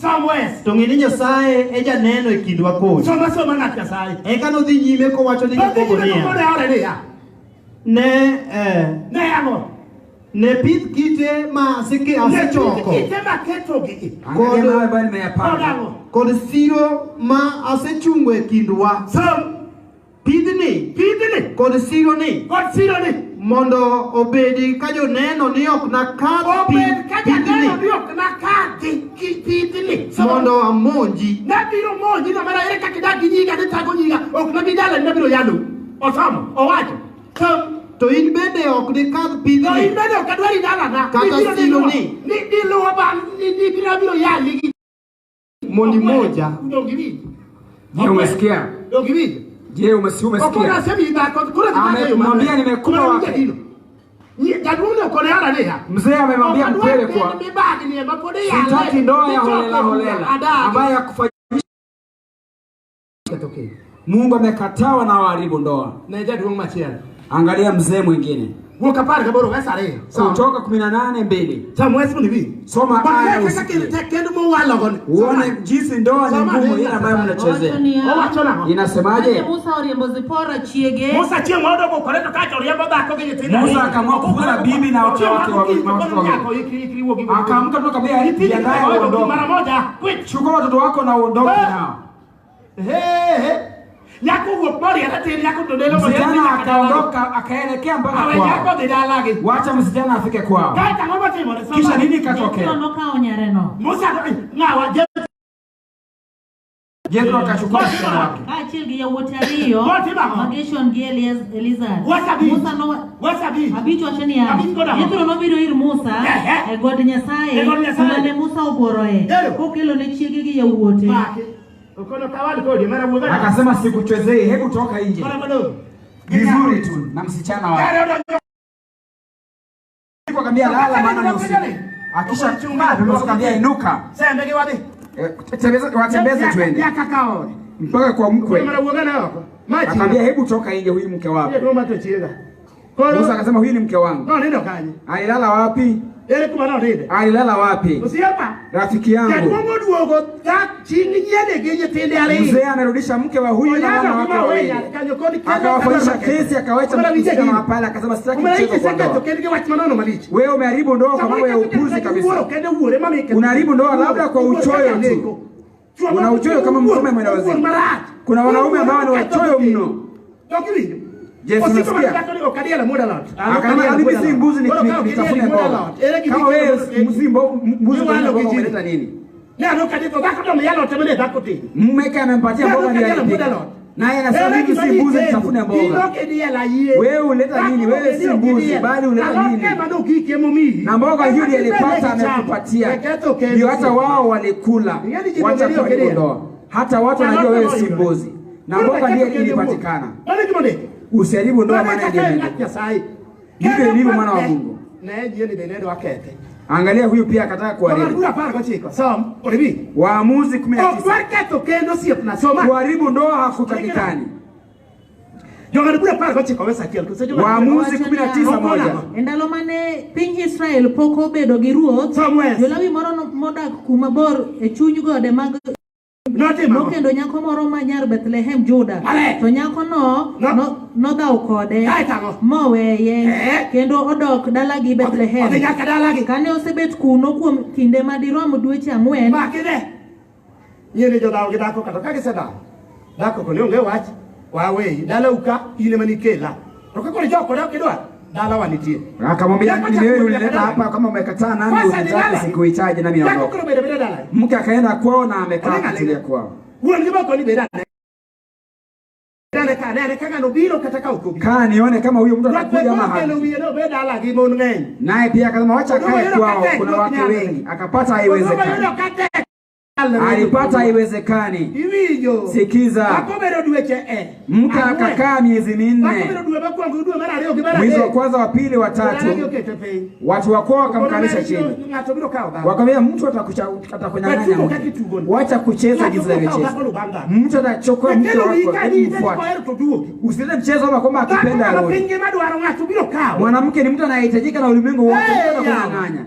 To ng'e ni Nyasaye e janeno e kindwa kodi. Soma soma ng'at Nyasaye. Eka nodhi nyime kowacho ni Jakobo niya. Ne Ne ang'o? Ne pidh kite ma asechoko. Kite maketogi. Kod siro ma asechungo e kindwa. Som. Pidhni. Pidhni. Kod siro ni. Kod siro ni. Mondo obedi ka joneno ni ok nakadh Obed ka janeno ni ok nakadhi pidhni. Mondo amonji. Nabiro monji no mara ere kaka idak gi nyiga ni thago nyiga ok nabi dala nabiro yalo. Osomo owacho. To in bende ok dikadh pidhni. To in bende ok adwari dalana. Kata siro ni. Ni diluwo bang' ni nabiro yali gi. Mondi moja. Je, umesikia? Je, umesikia? Amemwambia nimekupa wake. Mzee amemwambia mkwewe kuwa sitaki ndoa ya holela holela ambaye hakufanyisha. Mungu amekataa wanaoharibu ndoa. Angalia mzee mwingine. Kutoka 18:2. Soma aya usikie. Uone jinsi ndoa ni ngumu ile ambayo mnachezea. Inasemaje? Musa oriembo Zipora chiege. Musa akaamua kufukuza bibi na watoto wake wawili. Akaamka tu akamwambia jiandae uondoke. Mara moja. Chukua watoto wako na uondoke nao. Msichana akaondoka akaelekea mpaka kwao. Wacha msichana afike kwao. Kisha nini katokea? Jethro akachukua msichana wake. Kaachiel gi yawuote ariyo ma Gershon gi Eliezer. Musa abich wacho niya, Jethro nobiro ir Musa e god Nyasaye kuma ne Musa obworoe kokelone chiege gi yawuote. Akasema sikuchezei, hebu toka nje. Vizuri tu na msichana wake. Akamwambia lala maana ni usiku. Akisha akamwambia inuka. Watembeze twende mpaka kwa mkwe. Akamwambia hebu toka nje, huyu mke wako. Musa akasema huyu ni mke wangu. Alilala wapi? Alilala wapi? Rafiki yangu. Mzee amerudisha mke wa huyu na wana wake wawili. Akawafanyisha kesi, akawaita msichana pale, akasema sitaki mchezo kwa ndoa. Wewe umeharibu ndoa kwa mambo ya upuzi kabisa. Unaharibu ndoa labda kwa uchoyo tu. Una uchoyo kama mtume mwenda wazimu. Kuna wanaume ambao ni wachoyo mno. Yesu unasikia? Akamwambia mimi si mbuzi nitafune mboga. Kama wewe mbuzi umeleta nini? Mume amempatia mboga ndiye alipika. Naye anasema mimi si mbuzi nitafune mboga. Wewe uleta nini? Wewe si mbuzi bali uleta nini? Na mboga hiyo ndiye alipata amekupatia. Ndio hata wao walikula. Wacha kuharibu ndoa. Hata watu wanajua wewe si mbuzi. Na mboga ndiye ilipatikana. Usiharibu ndoa maana ndiye ndivyo ilivyo mwana wa Mungu. Angalia huyu pia akataka kuharibu. Waamuzi 19. Kuharibu ndoa hakutakikani. Waamuzi 19:1. Endalo mane piny Israel pok obedo gi ruoth, Jolawi moro modak kuma bor e chuny gode mag nokendo nyako moro ma nyar Bethlehem Juda. To nyakono nodhaw kode moweye kendo odok dalagi Bethlehem. Kane osebet kuno kuom kinde madirom dweche 4. Akamwambia ni wewe ulileta hapa, kama umekataa nami unitaki sikuhitaji nami naondoka. Mke akaenda kwao na amekaa kutulia kwao. Kaa nione kama huyo mtu atakuja ama haji. Naye pia akasema wacha akae kwao, kuna wake wengi. Akapata haiwezekani. Alipata haiwezekani. Sikiza. Mke akakaa miezi 4. Mwezi wa kwanza, wa pili, wa tatu, watu wa kwao wakamkalisha chini. Wakamwambia mtu atakunyang'anya mke. Wacha kucheza jinsi unavyocheza. Mtu atachukua mke wako mfuate. Usilete mchezo hapa kwamba akipenda arudi. Mwanamke ni mtu anayehitajika na ulimwengu wote, atakunyang'anya.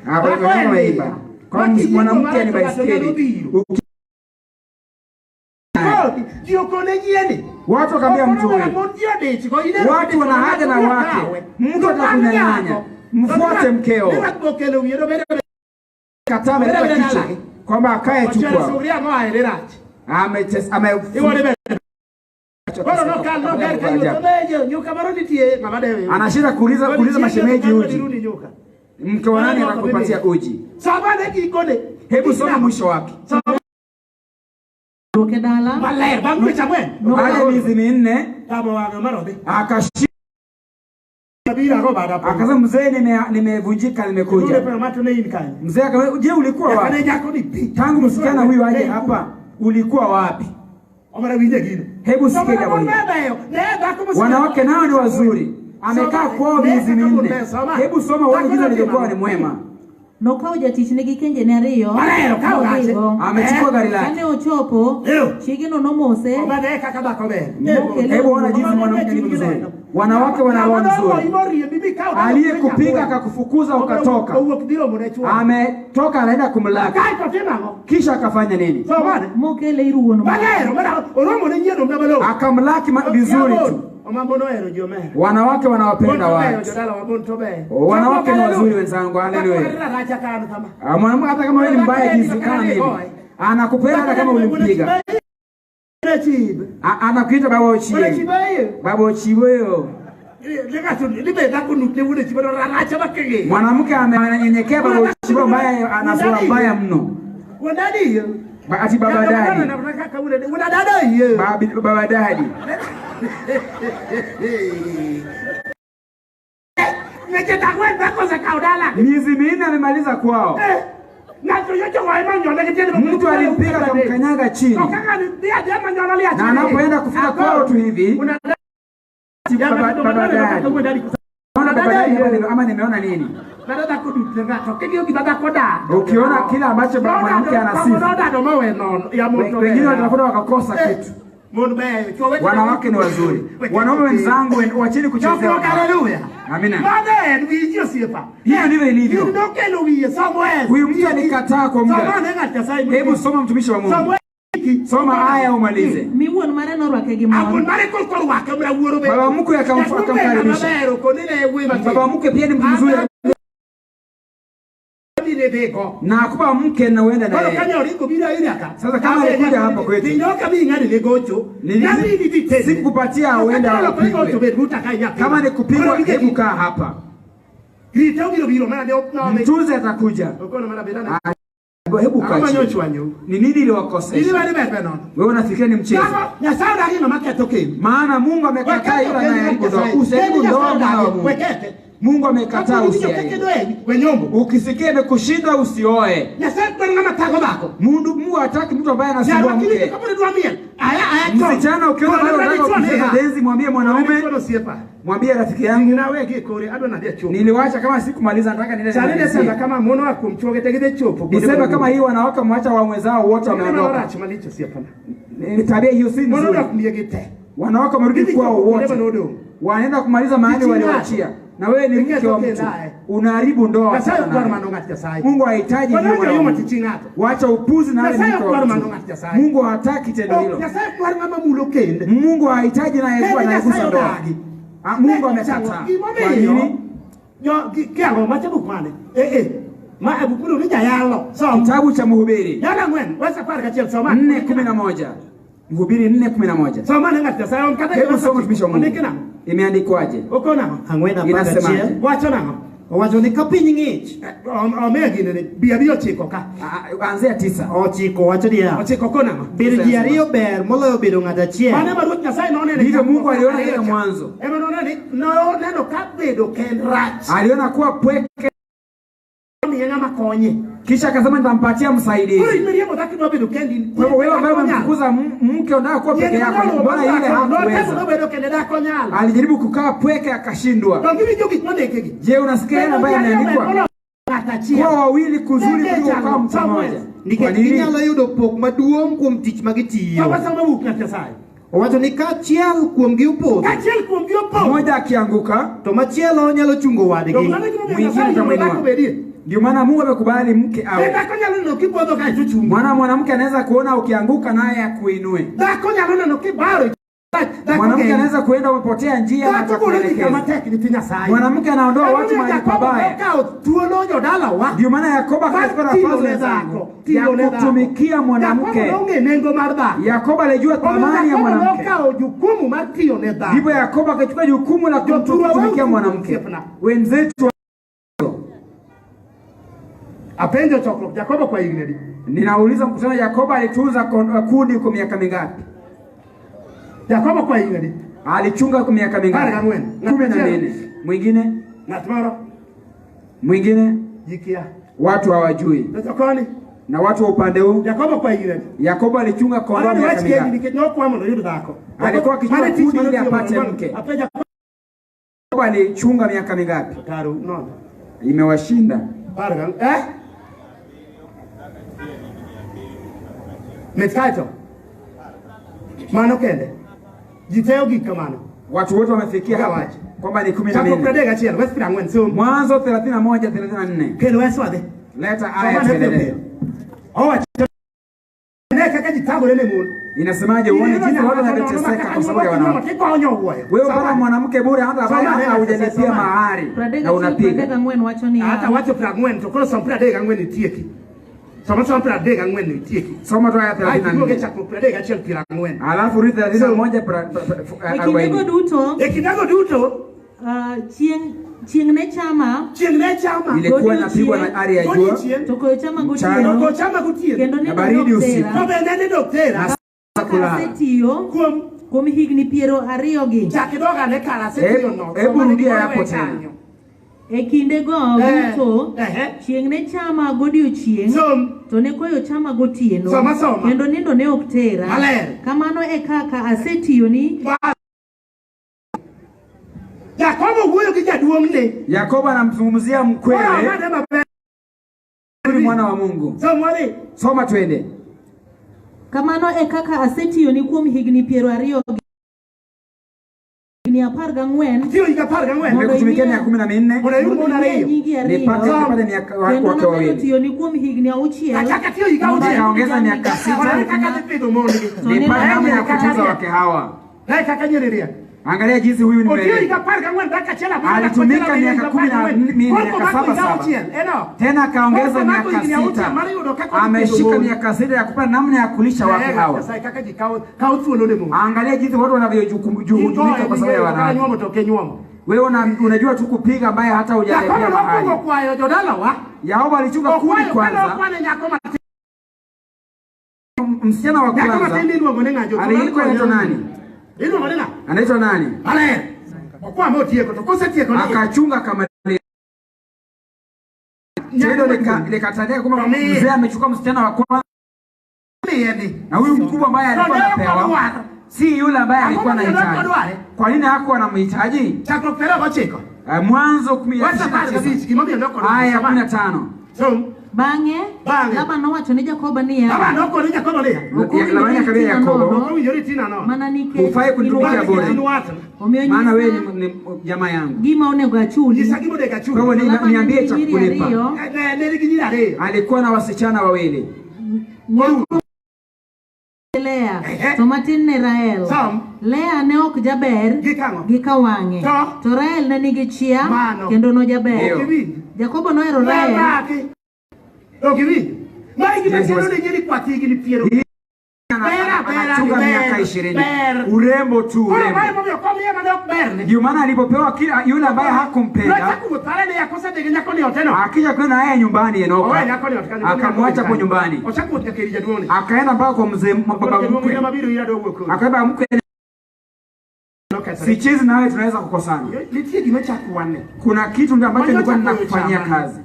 Hapo ndio kwa mwanamke ni baiskeli. Watu wakamwambia mtu huyu, watu wana haja na wake, mtu atakunyang'anya, mfuate mkeo. Kataa ameleta kichwa kwamba akae tu kwao. Anashinda kuuliza mashemeji uji. Mke wa nani atakupatia uji? Hebu soma mwisho wake. Baada ya miezi 4 akashika, akasema mzee, nimevunjika, nimekuja. Mzee akamwambia je, ulikuwa wapi? Tangu msichana huyu aje hapa ulikuwa wapi? Hebu sikia jambo hili. Wanawake nao ni wazuri. Amekaa kwao miezi 4. Hebu soma uone jinsi alivyokuwa ni mwema. Nokawo jatichne gi kenjene ariyo. Amechukua gari lake. Kane ochopo, chiegeno nomose. Hebu ona jinsi mwanamke ni mzuri. Wanawake wana roho nzuri. Aliyekupiga akakufukuza ukatoka, ametoka anaenda kumlaki. Kisha akafanya nini? Akamlaki vizuri tu. Wanawake wanawapenda watu. Wanawake ni wazuri wenzangu. Haleluya. Mwanamke hata kama wewe ni mbaya jinsi kama mimi, anakupenda hata kama ulimpiga. Anakuita baba Ochieng. Baba Ochieng. Mwanamke ananyenyekea baba Ochieng ambaye ana sura mbaya mno. Ati baba dadi. Baba dadi. Miezi 4 amemaliza kwao. Mtu alimpiga akamkanyaga chini. Na anapoenda kufika kwao tu hivi, baba dadi. Naona baba dadi ama nimeona nini? Ukiona kila ambacho mwanamke anasifu, wengine wanatafuta wakakosa kitu. Wanawake ni wazuri. Wanaume wenzangu, wacheni kuchezea. Amina. Hiyo ndivyo ilivyo. Huyu mtu alikataa kwa muda. Hebu soma mtumishi wa Mungu. Soma aya umalize. Baba mkwe akamkaribisha. Baba mkwe pia ni mtu mzuri. Na akupa mke na uende na yeye. Sasa kama alikuja hapa kwetu, sikupatia uende upigwe. Kama ni kupigwa, hebu kaa hapa. Mtunze atakuja. Hebu kaa chini. Ni nini iliwakosesha? Wewe unafikiria ni mchezo? Maana Mungu amekataa yule anayeharibu ndoa. Usiharibu ndoa mwana wa Mungu. Mungu amekataa usiharibu. Ukisikia imekushinda usioe. Mungu hataki mtu ambaye anasumbua mke. Msichana ukiona bado unataka kucheza denzi, mwambie mwanaume, mwambie rafiki yangu, niliwacha kama sikumaliza, nataka niende. Nisema kama hii wanawake mwacha wa wenzao wote wameondoka. Ni tabia hiyo si nzuri. Wanawake wamerudi kwao wote. Wanaenda kumaliza mahali waliwaachia. Na wewe ni mke wa mtu, unaharibu ndoa. Mungu hahitaji hiyo. Wacha upuzi na wale mke wa mtu. Mungu hataki tendo hilo. Mungu hahitaji na yeye anayegusa ndoa. Mungu amekataa. Kwa nini? Kitabu cha Mhubiri 4:11. Mhubiri 4:11. Hebu soma mtumishi wa Mungu. Imeandikwaje? Inasemaje? Owacho ni ka piny ng'ich. Anzia 9. Ochiko wacho niya. Bedo ji ariyo ber moloyo bedo ng'at achiel. Ndivyo Mungu aliona ile mwanzo. Aliona kuwa pweke. Kisha akasema nitampatia msaidizi. Kwa hivyo wewe ambaye umemfukuza mke unataka kuwa peke yako, mbona ile hakuweza? Alijaribu kukaa pweke akashindwa. Je, unasikia yale ambayo yameandikwa? Kuwa wawili kuzuri kuliko kukaa mtu mmoja. Nikech ginyalo yudo pok maduong' kuom tich ma gitiyo. Owacho ni ka achiel kuomgi opodho, mmoja akianguka, to machielo nyalo chungo wadgi. Mwingine atamwinua. Ndio maana Mungu amekubali mke awe. Maana mwanamke anaweza kuona ukianguka naye akuinue. Mwanamke anaweza kuenda umepotea njia na atakuelekeza. Mwanamke anaondoa watu mahali pabaya. Ndio maana Yakobo akachukua nafasi ya kutumikia mwanamke. Yakobo alijua thamani ya mwanamke. Ndipo Yakobo akachukua jukumu la kumtumikia mwanamke. Wenzetu Apenjo chokruok Yakobo kwa higni. Ninauliza mkutano, Yakobo alitunza kundi kwa miaka mingapi? Yakobo kwa higni. Alichunga kwa miaka mingapi? 14. Mwingine? Mwingine? Jikia. Watu hawajui. Na watu wa upande huu. Yakobo kwa higni. Yakobo alichunga kondoo miaka mingapi? Alikuwa akichunga kundi ili apate mke. Yakobo alichunga miaka mingapi? Imewashinda. Mit kaito. Mano kende. Ji te ogik kamano. Watu wote wamefikia hapa Wawachi. Kwamba ni kumi na Chakruok nne. 31 wes 40 som. Mwanzo 31 34. Kel wes wadhi. Leta aya Soma ne piyo tuendelee. piyo. Owacho ne kaka ji thagore ne mon. Inasemaje? Uone jinsi watu wanavyoteseka kwa sababu ya wanawake. Tigonyo wuoyo. Wewe bwana mwanamke bure, hata Soma hata neno, hujalipia soma. mahari Pradek na achiel pradek unapiga. ang'wen wacho niya Hata wacho 40 to koro som 34 itieki. Soma som 34 itieki. Soma tu aya Ai duoge 34. chakruok 31 40. Alafu rudi 31 E kindego 40. duto E kindego duto chieng' chieng' ne chama chieng' ne chama. Ilikuwa inapigwa na ari ya jua Godiechieng' to koyo chama Mchana. to gotieno koyo chama gotieno. kendo Na nindo baridi ne ok usiku. To tera be ne nindo ok tera. kaka kulala. asetiyo Kuom kuom higni 20 gi chak idog ane kar asetiyo no. Hebu Soma ne rudia gimoro hapo we tena. kanyo. E kindego duto chieng' ne chama godiechieng' Som. to ne koyo chama gotieno Soma, soma. kendo nindo ne ok tera Maler. kamano e kaka asetiyoni Yakobo wuoyo gi jaduong'ne. Yakobo anamzungumzia Koro mkwewe, amane maber. huyu ni mwana wa Mungu. Som wadhi. Soma twende. Kamano e kaka asetiyoni kuom higni 20 gi higni 14 Tiyo higa 14. Mondo Nimekutumikia imiya- miaka 14 Mondo ayud mon mondo imiya ariyo. nyigi ariyo nipate nipate miaka kendo wake namedo wawili. tiyoni kuom higni 6 Achaka tiyo higa mondo auchiel. Nikaongeza ayud miaka jamni sita. kaka Onane kaka dhi pidho mon gi. To ne Nipate namna ya Kaka kutunza riek. wake hawa. Ne kaka nyiri riek. Angalia jinsi huyu ni Otiyo mwerevu. higa 14 dakika achiel apar Alitumika dakika achiel miaka higa kumi na 14. nne, Koro miaka komako saba higa saba. auchiel, eno. Tena akaongeza Koro komako miaka higni auchiel 6. mar yudo kaka odhi pidho Ameshika mon. miaka 6 ya kupata namna ya kulisha wake Eh, hawa. Nyasaye kaka ji kawo thuolo ne mon. Angalia jinsi watu wanavyojuhudika kwa sababu ya Kaka wanawake. nyuomo to ok inyuomo. Wewe unajua tu kupiga ambaye hata hujalipia Yakobo mahari. nokwongo kwayo jodalawa. Yakobo alichunga kuni Okwayo kane kwanza. okwane nyako matin. Msichana wa Nyako kwanza matin iluongo ni ng'a? Jothum alikuwa anaitwa nani? Iluongo ni ng'a? Anaitwa nani? Maler. Okwa motieko to kosetieko ni Akachunga kama tendo likatendeka kwamba Mie. mzee amechukua msichana wa kwanza miye ni. na huyu mkubwa ambaye To alikuwa ne ok anapewa odwar. si yule ambaye alikuwa Ang'o momiyo ne ok anahitaji. odware? Kwa nini hakuwa anamhitaji? Chakruok 29. Mwanzo kumi Wes apar ishirini na gabich tisa gimomiyo ne ok odwar. aya Soma. 15. Som. Bang'e Bang'e. Laban nowacho ne Jakobo niya Laban nokone Jakobo niya. Ok owinjore Labani akamwambia itina Yakobo, nono, Ok owinjore itina nono. mana nikech Hufai kunitumikia in bure. watna. In watna. Omiyo Maana wewe nyisa ni jamaa yangu. gima onego achuli. Nyisa gima onego Kwa achuli. hivyo To Laban ne niambie nigi cha nyiri kukulipa. ariyo, Ne nigi nyiri ariyo. Alikuwa na wasichana wawili. Nyako Lea to matin ne Rael. Som. Lea ne ok jaber Gi kang'o? gi ka wang'e. To? To Rael ne nigi chia Mano. kendo nojaber. Ndio. Ok iwinj. Jakobo nohero Rael Leraki. Ok iwinj. Ma e gima Yes, kelo yes. ne nyiri kwath higni piero. Ber abera Anachunga ni miaka ber. 20. Ber. Urembo tu Koro mae urembo. momiyo komiye mane ok berne. Ndio maana alipopewa kila yule ambaye hakumpenda Nochako wuoth pare ni kosedhi gi nyako ni ote no. akija kwenda naye nyumbani Owe Enoka nyako ni ot kanyo. akamwacha kwa nyumbani, Ochako wuoth nyaka ir jaduong'ni. akaenda mpaka kwa mzee baba Jaduong' mkwe, ema biro ira dwa wuok kodi. akaambia mkwe, Nokethore. sichezi nawe, tunaweza kukosana. Nitie gima chako wane. Kuna kitu ndio ambacho nilikuwa Manyocha ninakufanyia koyo chama. kazi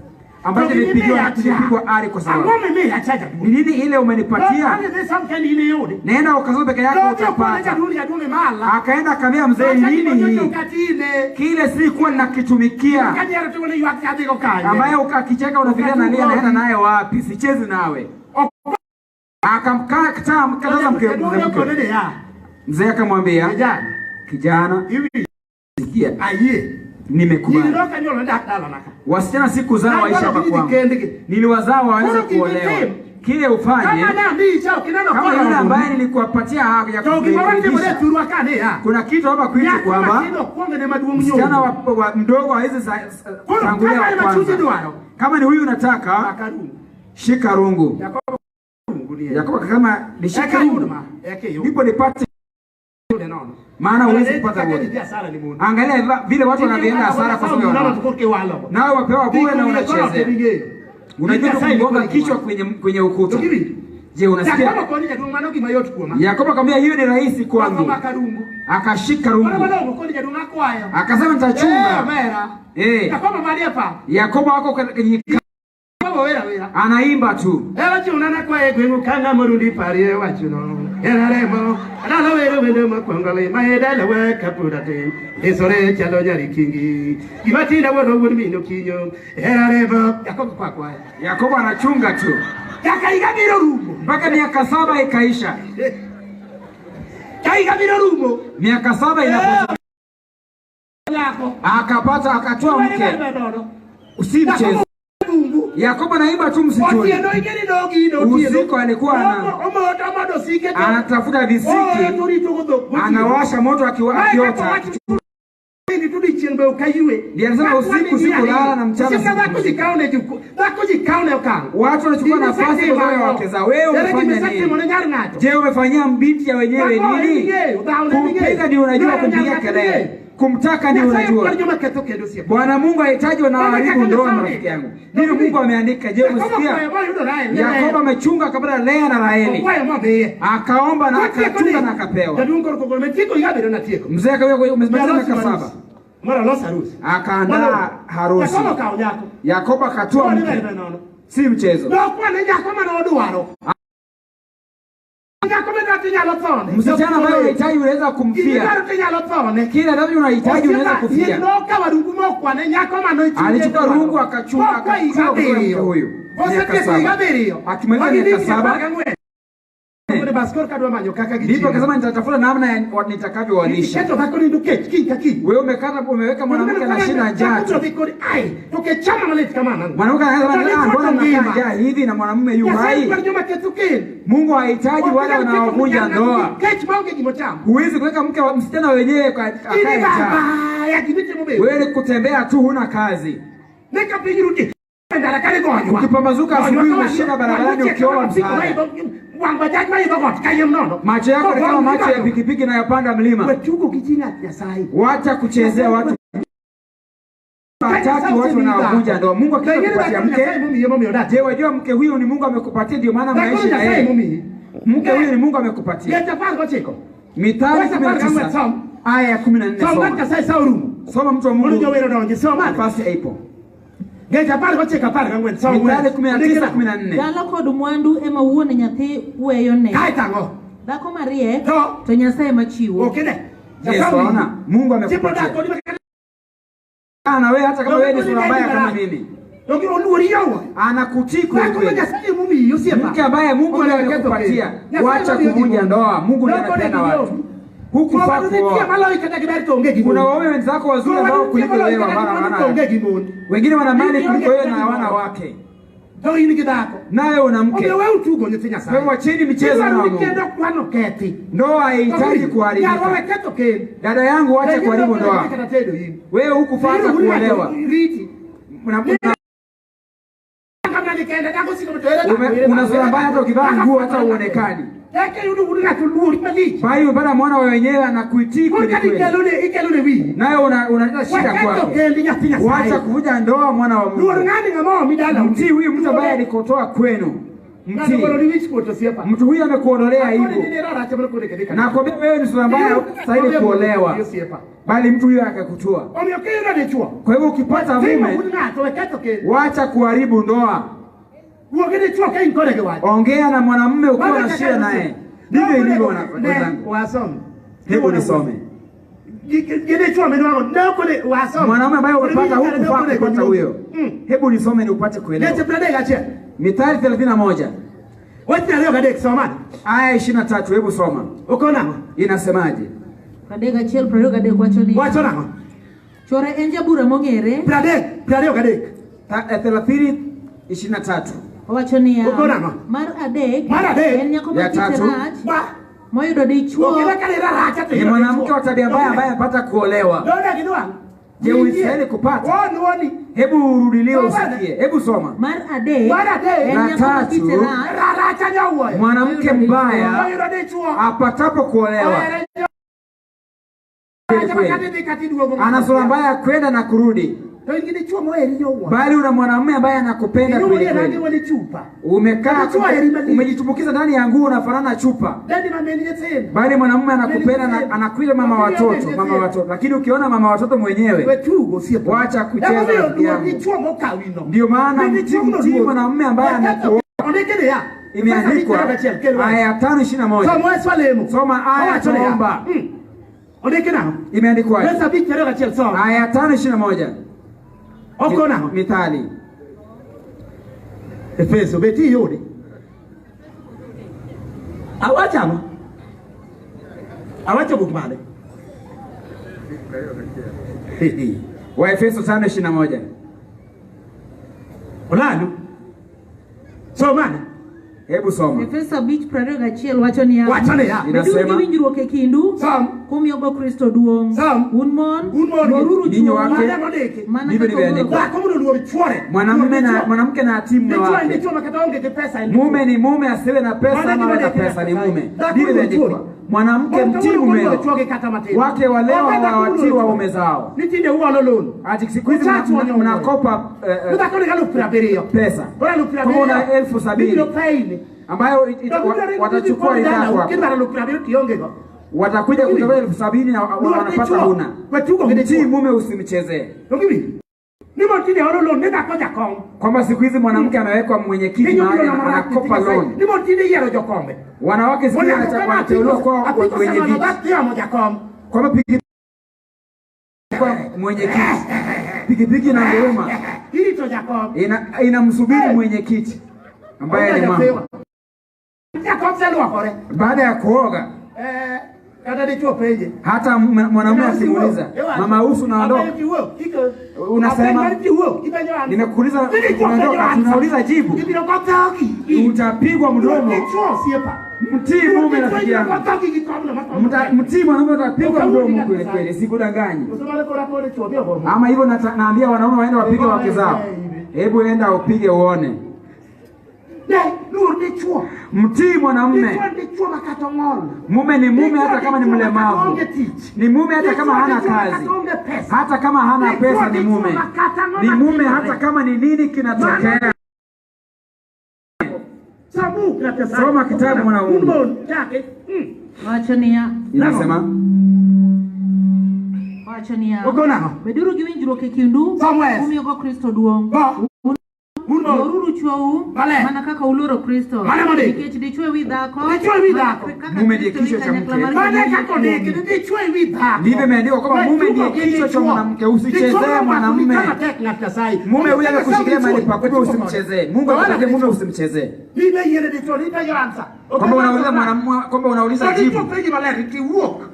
ambacho nilipigwa ari kwa sababu Ang'o mimiya cha jaduong'? ni nini ile umenipatia? Nodhi dhi som kendi in iyudi. Nenda ukasome peke yako Nodhi okone utapata. jaduong' jaduong' imala. Akaenda akamwambia mzee, nini hii Katine. kile sikuwa ninakitumikia, Kanyiero to wone ywak adhigo kanye. ambaye ukakicheka unafikiria nalia, naenda naye wapi? Sichezi nawe. Akamkataa mkataza mke Jaduong' mzee okone mkwe. niya. Mzee akamwambia, Kijana, kijana, iwinjo sikia, ayie. Nyiri nimekubali. nok anyuolo dak dalana ka. Wasichana siku zao waishi hapa Nanyuolo gi kwangu, kendgi. niliwazaa waweze Koro gima kuolewa. itim. Kile ufanye Kama namiyi cha ok ineno kama koromo. yule ambaye nilikuwapatia haki ya To gimoro timore e kukuridhisha. thurwa ka niya. Kuna kitu hapa kwetu Nyako kwamba matin okwongo ne maduong' msichana nyombo. wa mdogo hawezi Koro tangulia kama wa ema chunyi kwanza. dwaro. Kama ni huyu unataka, Maka rungu. shika rungu. Yakobo rungu ni. Yakobo akasema nishike Eka yud rungu ma. Eka yud. ndipo nipate, Nono. maana huwezi kupata Kaka bure. ji dhi hasara ni mondo. Angalia vile watu wanavyoenda hasara kwa sababu ya wanawake. Nawe wapewa bure na unachezea. Unajua tu kugonga kichwa kwenye ukuta. Je, unasikia? Yakobo koni jaduong' mano gima yot kuoma. Yakobo akamwambia hiyo ni rahisi kwangu. Omako rungu. Akashika Koro rungu. madongo koni jaduong' akwayo. Akasema Eh, nitachunga. omera. Eh, Yakobo manie pap. Yakobo wako kwenye Yakobo wera wera. anaimba tu. Era chuna na kwaye gweng'u kanga morundi parie wachuno. Era remo. Adala wero wendo mokwongo le ma e dalawa kapura tin. Ndisore chalo nyari kingi. Gima tinda wuoro wuod min okinyo. Era remo. Yakobo kwa kwayo. Yakobo anachunga tu Nyaka higa biro rumo. mpaka miaka 7 ikaisha. Ka higa biro rumo. Miaka 7 inapo Akapata akatoa mke. Si mchezo. Yakobo anaimba tu msituni. Usiku alikuwa anatafuta visiki, anawasha moto akiota. Ndiye anasema usiku sikulala na mchana. Watu wanachukua nafasi kwa wake zao. Wewe umefanya nini? Je, umefanyia binti ya wenyewe nini? Kumpiga ndio unajua kumpigia kelele. Kumtaka ndio unajua. Bwana Mungu hahitaji wanaoharibu ndoa, marafiki yangu. Ndivyo Mungu ameandika. Je, umesikia? Yakobo amechunga kabla Lea na Raheli. Akaomba na akachunga na akapewa. Mzee akawa umemaliza miaka 7. Akaandaa harusi. Yakobo akatoa mke. Si mchezo. Msichana ambaye unahitaji unaweza kumfia. Kila ambavyo unahitaji unaweza kufia. Alichukua rungu akachunga akachukua mke huyu. Akimaliza miaka 7 ndipo akasema nitatafuta namna nitakavyowalisha. Wewe umekata umeweka mwanamke anashinda njaa. Mwanamke anasema mbona mnakaa njaa hivi na mwanamume yu hai? Mungu hahitaji wale wanaovunja ndoa. Huwezi kuweka mke wa msichana wenyewe akae njaa. Wewe kutembea tu huna kazi. Ukipambazuka asubuhi umeshinda barabarani ukiomba msaada. Macho yako ni kama macho ya pikipiki na yapanda mlima. Wacha kuchezea watu. Hataki watu wanaovunja ndoa. Mungu akikupatia mke, je, wajua mke huyo ni Mungu amekupatia, ndio maana mnaishi na yeye. Mke huyo ni Mungu amekupatia. Mithali 19 aya ya 14. Soma mtu wa Mungu. Nafasi ipo. Mithali 19:14. Dala kod mwandu ema wuon nyathi weyo ne. Dhako mariek to Nyasaye machiwo. Yesu ona Mungu amekupatia. Ana wewe hata kama wewe ni sura mbaya kama mimi. Anakutii kweli. Mke ambaye Mungu ndiye amekupatia. Wacha kuvunja ndoa. Mungu ndiye anapenda watu. Hukufaa kuoa. Kuna waume wenzako wazuri ambao kuliko wewe hawana. Wengine wana mali kuliko wewe na hawana wake. Nawe una mke. Kwa hivyo acheni michezo na Mungu. Ndoa haihitaji kuharibika. Dada yangu, acha kuharibu ndoa. Wewe hukufaa kuolewa. Una sura mbaya hata ukivaa nguo hata uonekani. Kwa hiyo baada mwana wewe wenyewe anakuitii kweli kweli. Nawe unaleta shida kwako. Wacha kuvunja ndoa mwana wa Mungu. Mtii huyu mtu ambaye alikotoa kwenu. Mtii. Mtu huyu amekuondolea aibu. Na kwambia wewe ni sura mbaya hustahili kuolewa. Bali mtu huyu akakutoa. Kwa hivyo ukipata mume, wacha kuharibu ndoa. Ongea na mwanamume ukiwa na shida naye. Ndivyo ilivyo wenzangu. Hebu nisome. Mwanamume ambaye umepata hukufaa kupata huyo. Hebu nisome ni upate kuelewa. Mithali 31 aya 23, hebu soma. Inasemaje? Chore en jabura mong'ere. 30:23. Owacho niya, mar adek en nyako ma kite rach moyudo dichuo. Ni mwanamke wa tabia mbaya ambaye amepata kuolewa. Je, ulistahili kupata? Hebu urudilie usikie. Hebu soma. Mar adek en nyako ma kite rach mwanamke mbaya apatapo kuolewa. Ana sura mbaya kwenda na kurudi. Bali una mwanamume ambaye anakupenda kweli kweli. Umekaa umejitumbukiza ndani ya nguo unafanana na chupa. Bali mwanamume anakupenda na anakuita mama watoto, mama watoto. Lakini ukiona mama watoto mwenyewe, wacha kucheza. Ndio maana mtii mwanamume ambaye anakuoa. Imeandikwa aya 5:21. Soma aya tuomba. Imeandikwa aya 5:21. Mithali. Efeso beti yodi. Awacha no. Awacha buk mane. Waefeso 5:21. Olalu. Soma. Hebu soma. Efeso 5:21 wacho niya. Wacho niya. Inasema winjruok e kindu. Som. Kumiyogo Kristo duong'. Som. Un mon. Un mon. Luoruru Ninyi wake. Mana ndivyo chwore. Mwanamke na atii mume wake. Mume ni mume, asiwe na pesa ama na pesa ni mume. Ndivyo imeandikwa. Mwanamke mtii mume wake, wale hawatii waume zao. Ati siku hizi mnakopa pesa. Kama una 70,000 ambayo watachukua ridhaa kwako. Watakuja kutoa 70,000 na wanapata huna. Mtii mume, usimchezee. Kwamba siku hizi mwanamke amewekwa mwenyekiti na anakopa loan. Wanawake siku hizi wanateuliwa kwa wenye viti. Kwamba pikipiki kwa mwenyekiti. Pikipiki na nguruma inamsubiri mwenyekiti ambaye ni mama. Baada ya kuoga hata mwanamume akimuuliza, mama usu unaondoka? Unasema nimekuuliza unaondoka, tunauliza jibu. Utapigwa mdomo. Mtii mume rafiki yangu. Mtii mwanamume utapigwa mdomo kweli kweli, sikudanganyi. Ama hivyo naambia wanaume waende wapige wake zao. Hebu enda upige uone. Mtii mwanamume. Mume ni mume hata kama ni mlemavu. Ni mume hata kama hana kazi. Hata kama hana pesa ni mume. Ni mume hata kama ni nini kinatokea. Soma kitabu mwanaume. Inasema Wacho niya. Beduru gi winjruok e kindu. Umiyogo Kristo duong'. Luoruru chwou mana kaka uluoro Kristo. Nikech dichwo ewi dhako. Mume ndiye kichwa cha mke. Ndivyo imeandikwa kwamba mume ndiye kichwa cha mwanamke. Usichezee mwanamume. Mume huyu anakushikilia mahali pakubwa, usimchezee. Mungu akupatie mume, usimchezee. Kwamba unauliza mwanamume, kwamba unauliza jibu.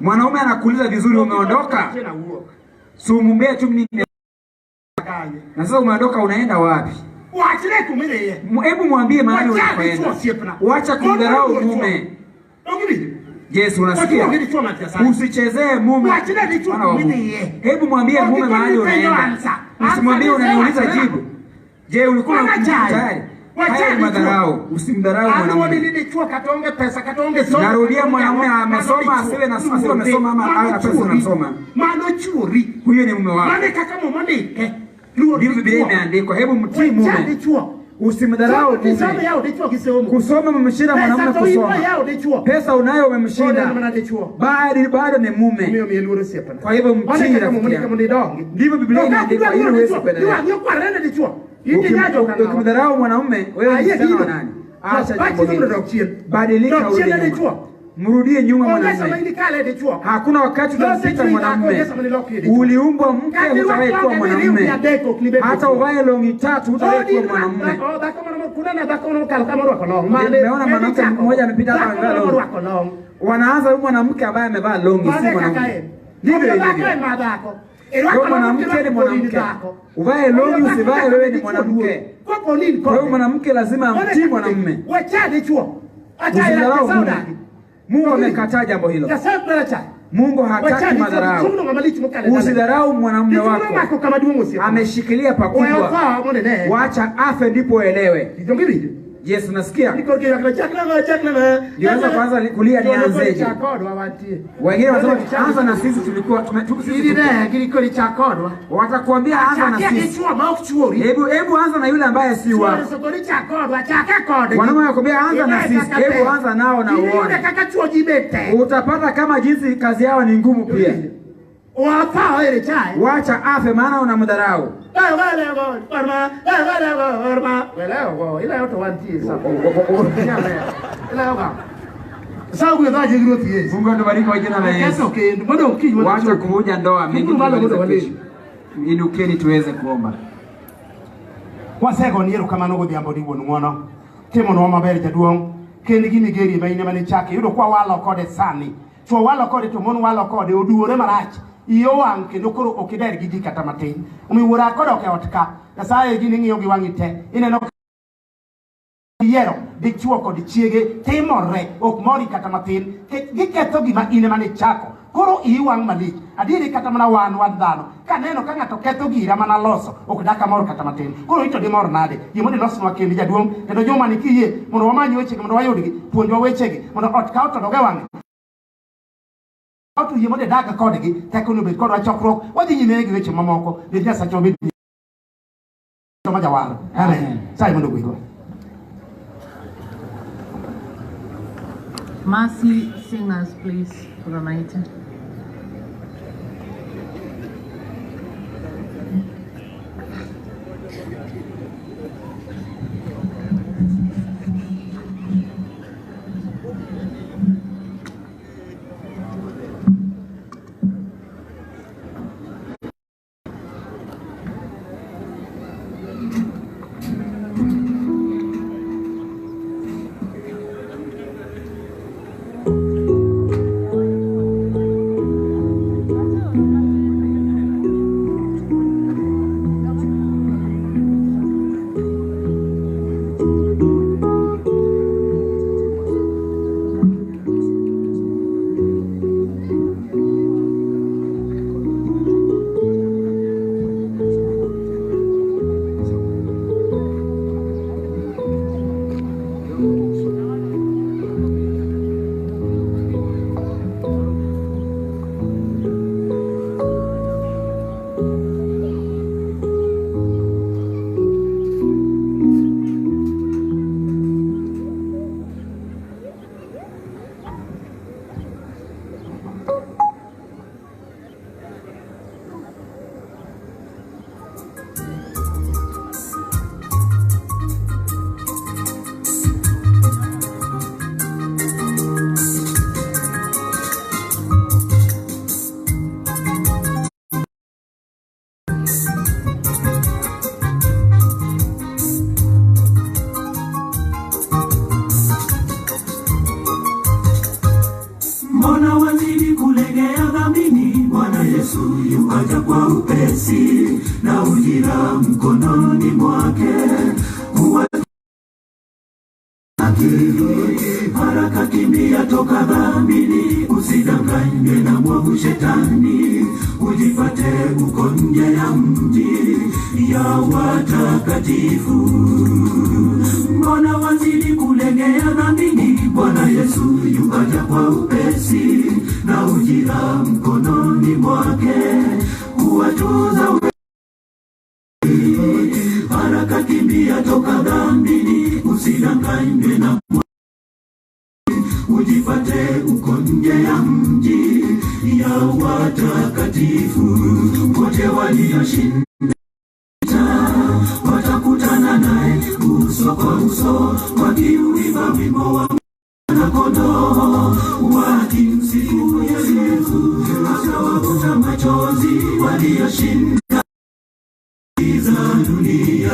Mwanaume anakuuliza vizuri, umeondoka? Sumumbee tu mimi. Na sasa umeondoka, unaenda wapi? Hebu mwambie mahali unakwenda. Wacha kumdharau mume. Yesu, unasikia? Usichezee mume. Hebu mwambie mume mahali unaenda. Usimwambie unaniuliza jibu. Je, ulikuwa tayari? Haya ni madharau. Usimdharau mwanamume. Narudia, mwanamume amesoma asiwe na asiwe amesoma ama ana pesa anasoma. Huyo ni mume wako. Ndivyo Biblia imeandikwa. Hebu mtii mume. Usimdharau mume. Kusoma umemshinda mwanamume kusoma. Pesa unayo umemshinda. Bado ni mume. Kwa hivyo mtii rafiki yangu. Ndivyo Biblia imeandikwa ili uweze kuendelea. Ukimdharau mwanamume, wewe ni msichana wa nani? Acha jambo hili. Badilika urudi nyuma. Mrudie nyuma mwanamume. Hakuna wakati utampita mwanamume. Uliumbwa mke, hutawahi kuwa mwanamume. Hata uvae longi tatu hutawahi kuwa mwanamume. Nimeona mwanamke mmoja amepita hapa amevaa longi. Wanaanza huyu mwanamke ambaye amevaa longi, si mwanamume. Ndivyo ilivyo. Wewe mwanamke ni mwanamke. Uvae longi usivae, wewe ni mwanamke. Kwa hiyo mwanamke lazima amtii mwanamume. Usidharau mume. Mungu amekataa jambo hilo. Mungu hataki madharau. Usidharau mwanamume wako. Ameshikilia pakubwa. Wacha afe ndipo uelewe. Yesu, nasikia? Nianza kwanza kulia nianzeje? Wengine wanasema anza na sisi, tulikuwa watakuambia anza na sisi. Hebu anza na yule ambaye si wako. Wanaume wanakuambia anza na sisi. Hebu anza nao na uone. Utapata kama jinsi kazi yao ni ngumu pia. Wacha afe maana unamdharau. Mungu atubariki kwa jina la Yesu. Wacha kuvunja ndoa mingi. Inukeni tuweze kuomba. Wasego ni erokamano godhiambo ni wuon ng'wono. Timonwa maber jaduong'. Kend gi migeri ma in ema nichake. Yudo kwa walo kode sani. Chwo walo kode to mon walo kode oduore marach. Iyo wang' kendo koro ok ider gi ji kata matin. Omiyo wuora kodok e ot ka, Nyasaye gini ng'iyo gi wang'i te. Ineno yiero dichuo kod chiege timore ok mori kata matin. Giketho gima in ema nichako. Koro iyi wang' malich. Adieri kata mana wan dhano. Kaneno ka ng'ato ketho gira mana loso, ok dak amor kata matin. Koro ito dimor nade? Yie mondo ilosnwa kendo jaduong', kendo joma ni kiyie mondo wamany wechegi mondo wayudgi, puonjwa wechegi mondo ot ka ot odog e wang'e. Ot yie mondo idag kodgi, teko ni obed kodwa chokruok, wadhi nyime gi weche mamoko, bed Nyasacha obed ma jawar. Amen. Nyasaye mondo ogwedhwa. Mercy singers, please, for the night. Mbona wazidi kulegea dhambini? Bwana Yesu yuaja kwa upesi na ujira mkononi mwake. Haraka kimbia toka dhambini, usidanganywe na mwovu shetani, ujipate uko nje ya mji ya watakatifu. Mbona wazidi kulegea dhambini? Bwana Yesu yuaja kwa upesi na ujira mkononi mwake, kuwatuza. Haraka kimbia toka dhambini, usidanganywe na ujipate uko nje ya mji ya watakatifu. Wote walioshinda watakutana naye uso kwa uso, wakiuimba wimbo wa Mwana-Kondoo, wakimsifu Yesu, akawafuta machozi walioshinda za dunia.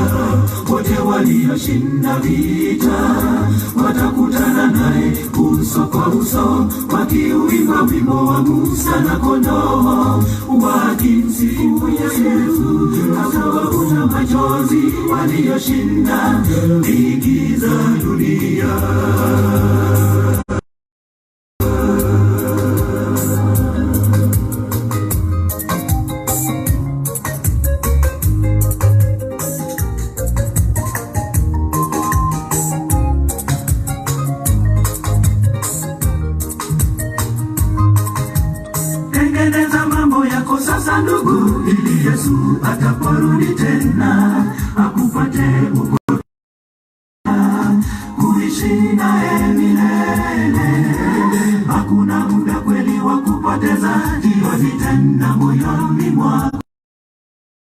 Wote walioshinda vita watakutana naye uso kwa uso, wakiuimba wimbo wa Musa na Kondoo, wakimsifu Yesu, akawafuta machozi walioshinda dhiki za dunia. Tengeneza mambo yako sasa ndugu, ili Yesu ataporudi tena akupate uko kuishi naye milele. Hakuna muda kweli wa kupoteza, jioni tena moyoni mwako.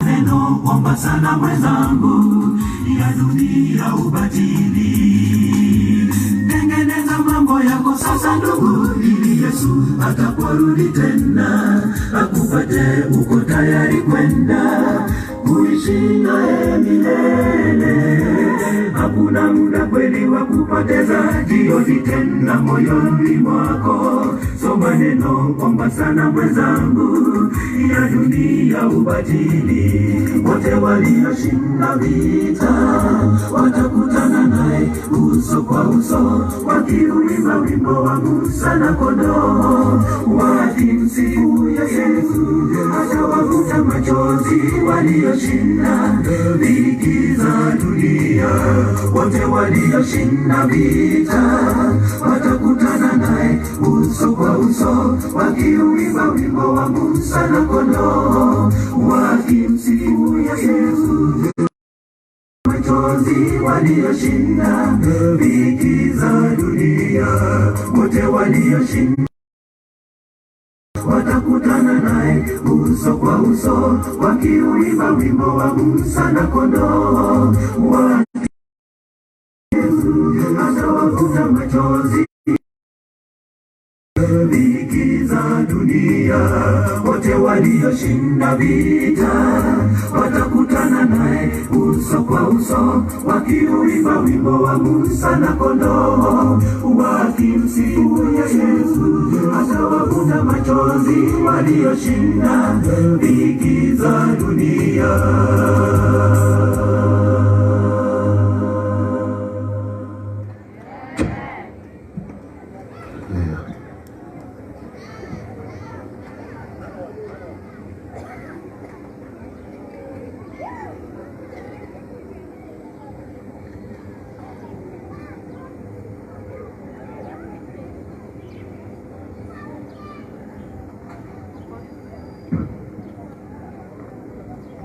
Neno omba sana mwenzangu, ya dunia ubatili. Tengeneza mambo yako sasa ndugu, ili Yesu ataporudi tena akupate uko tayari kwenda kuishi naye milele. Hakuna muda kweli wa kupoteza jioni tena moyoni mwako. Soma neno, omba sana mwenzangu, ya dunia ubatili. Wote walioshinda vita watakutana naye uso kwa uso, wakiuimba wimbo wa Musa na Kondoo, wakimsifu Yesu. Atawafuta machozi walioshinda dhiki za dunia. Wote walioshinda vita watakutana naye uso kwa uso, wakiuimba wimbo wa Musa na Kondoo, wakimsifu Yesu. Machozi walioshinda dhiki za dunia, wote walioshinda watakutana naye uso kwa uso, wakiuimba wimbo wa Musa na Kondoo, atawafuta machozi dhiki za dunia. Wote walioshinda vita watakutana naye uso kwa uso, wakiuimba wimbo wa Musa na Kondoo, wakimsifu Yesu. Atawafuta machozi walioshinda dhiki za dunia.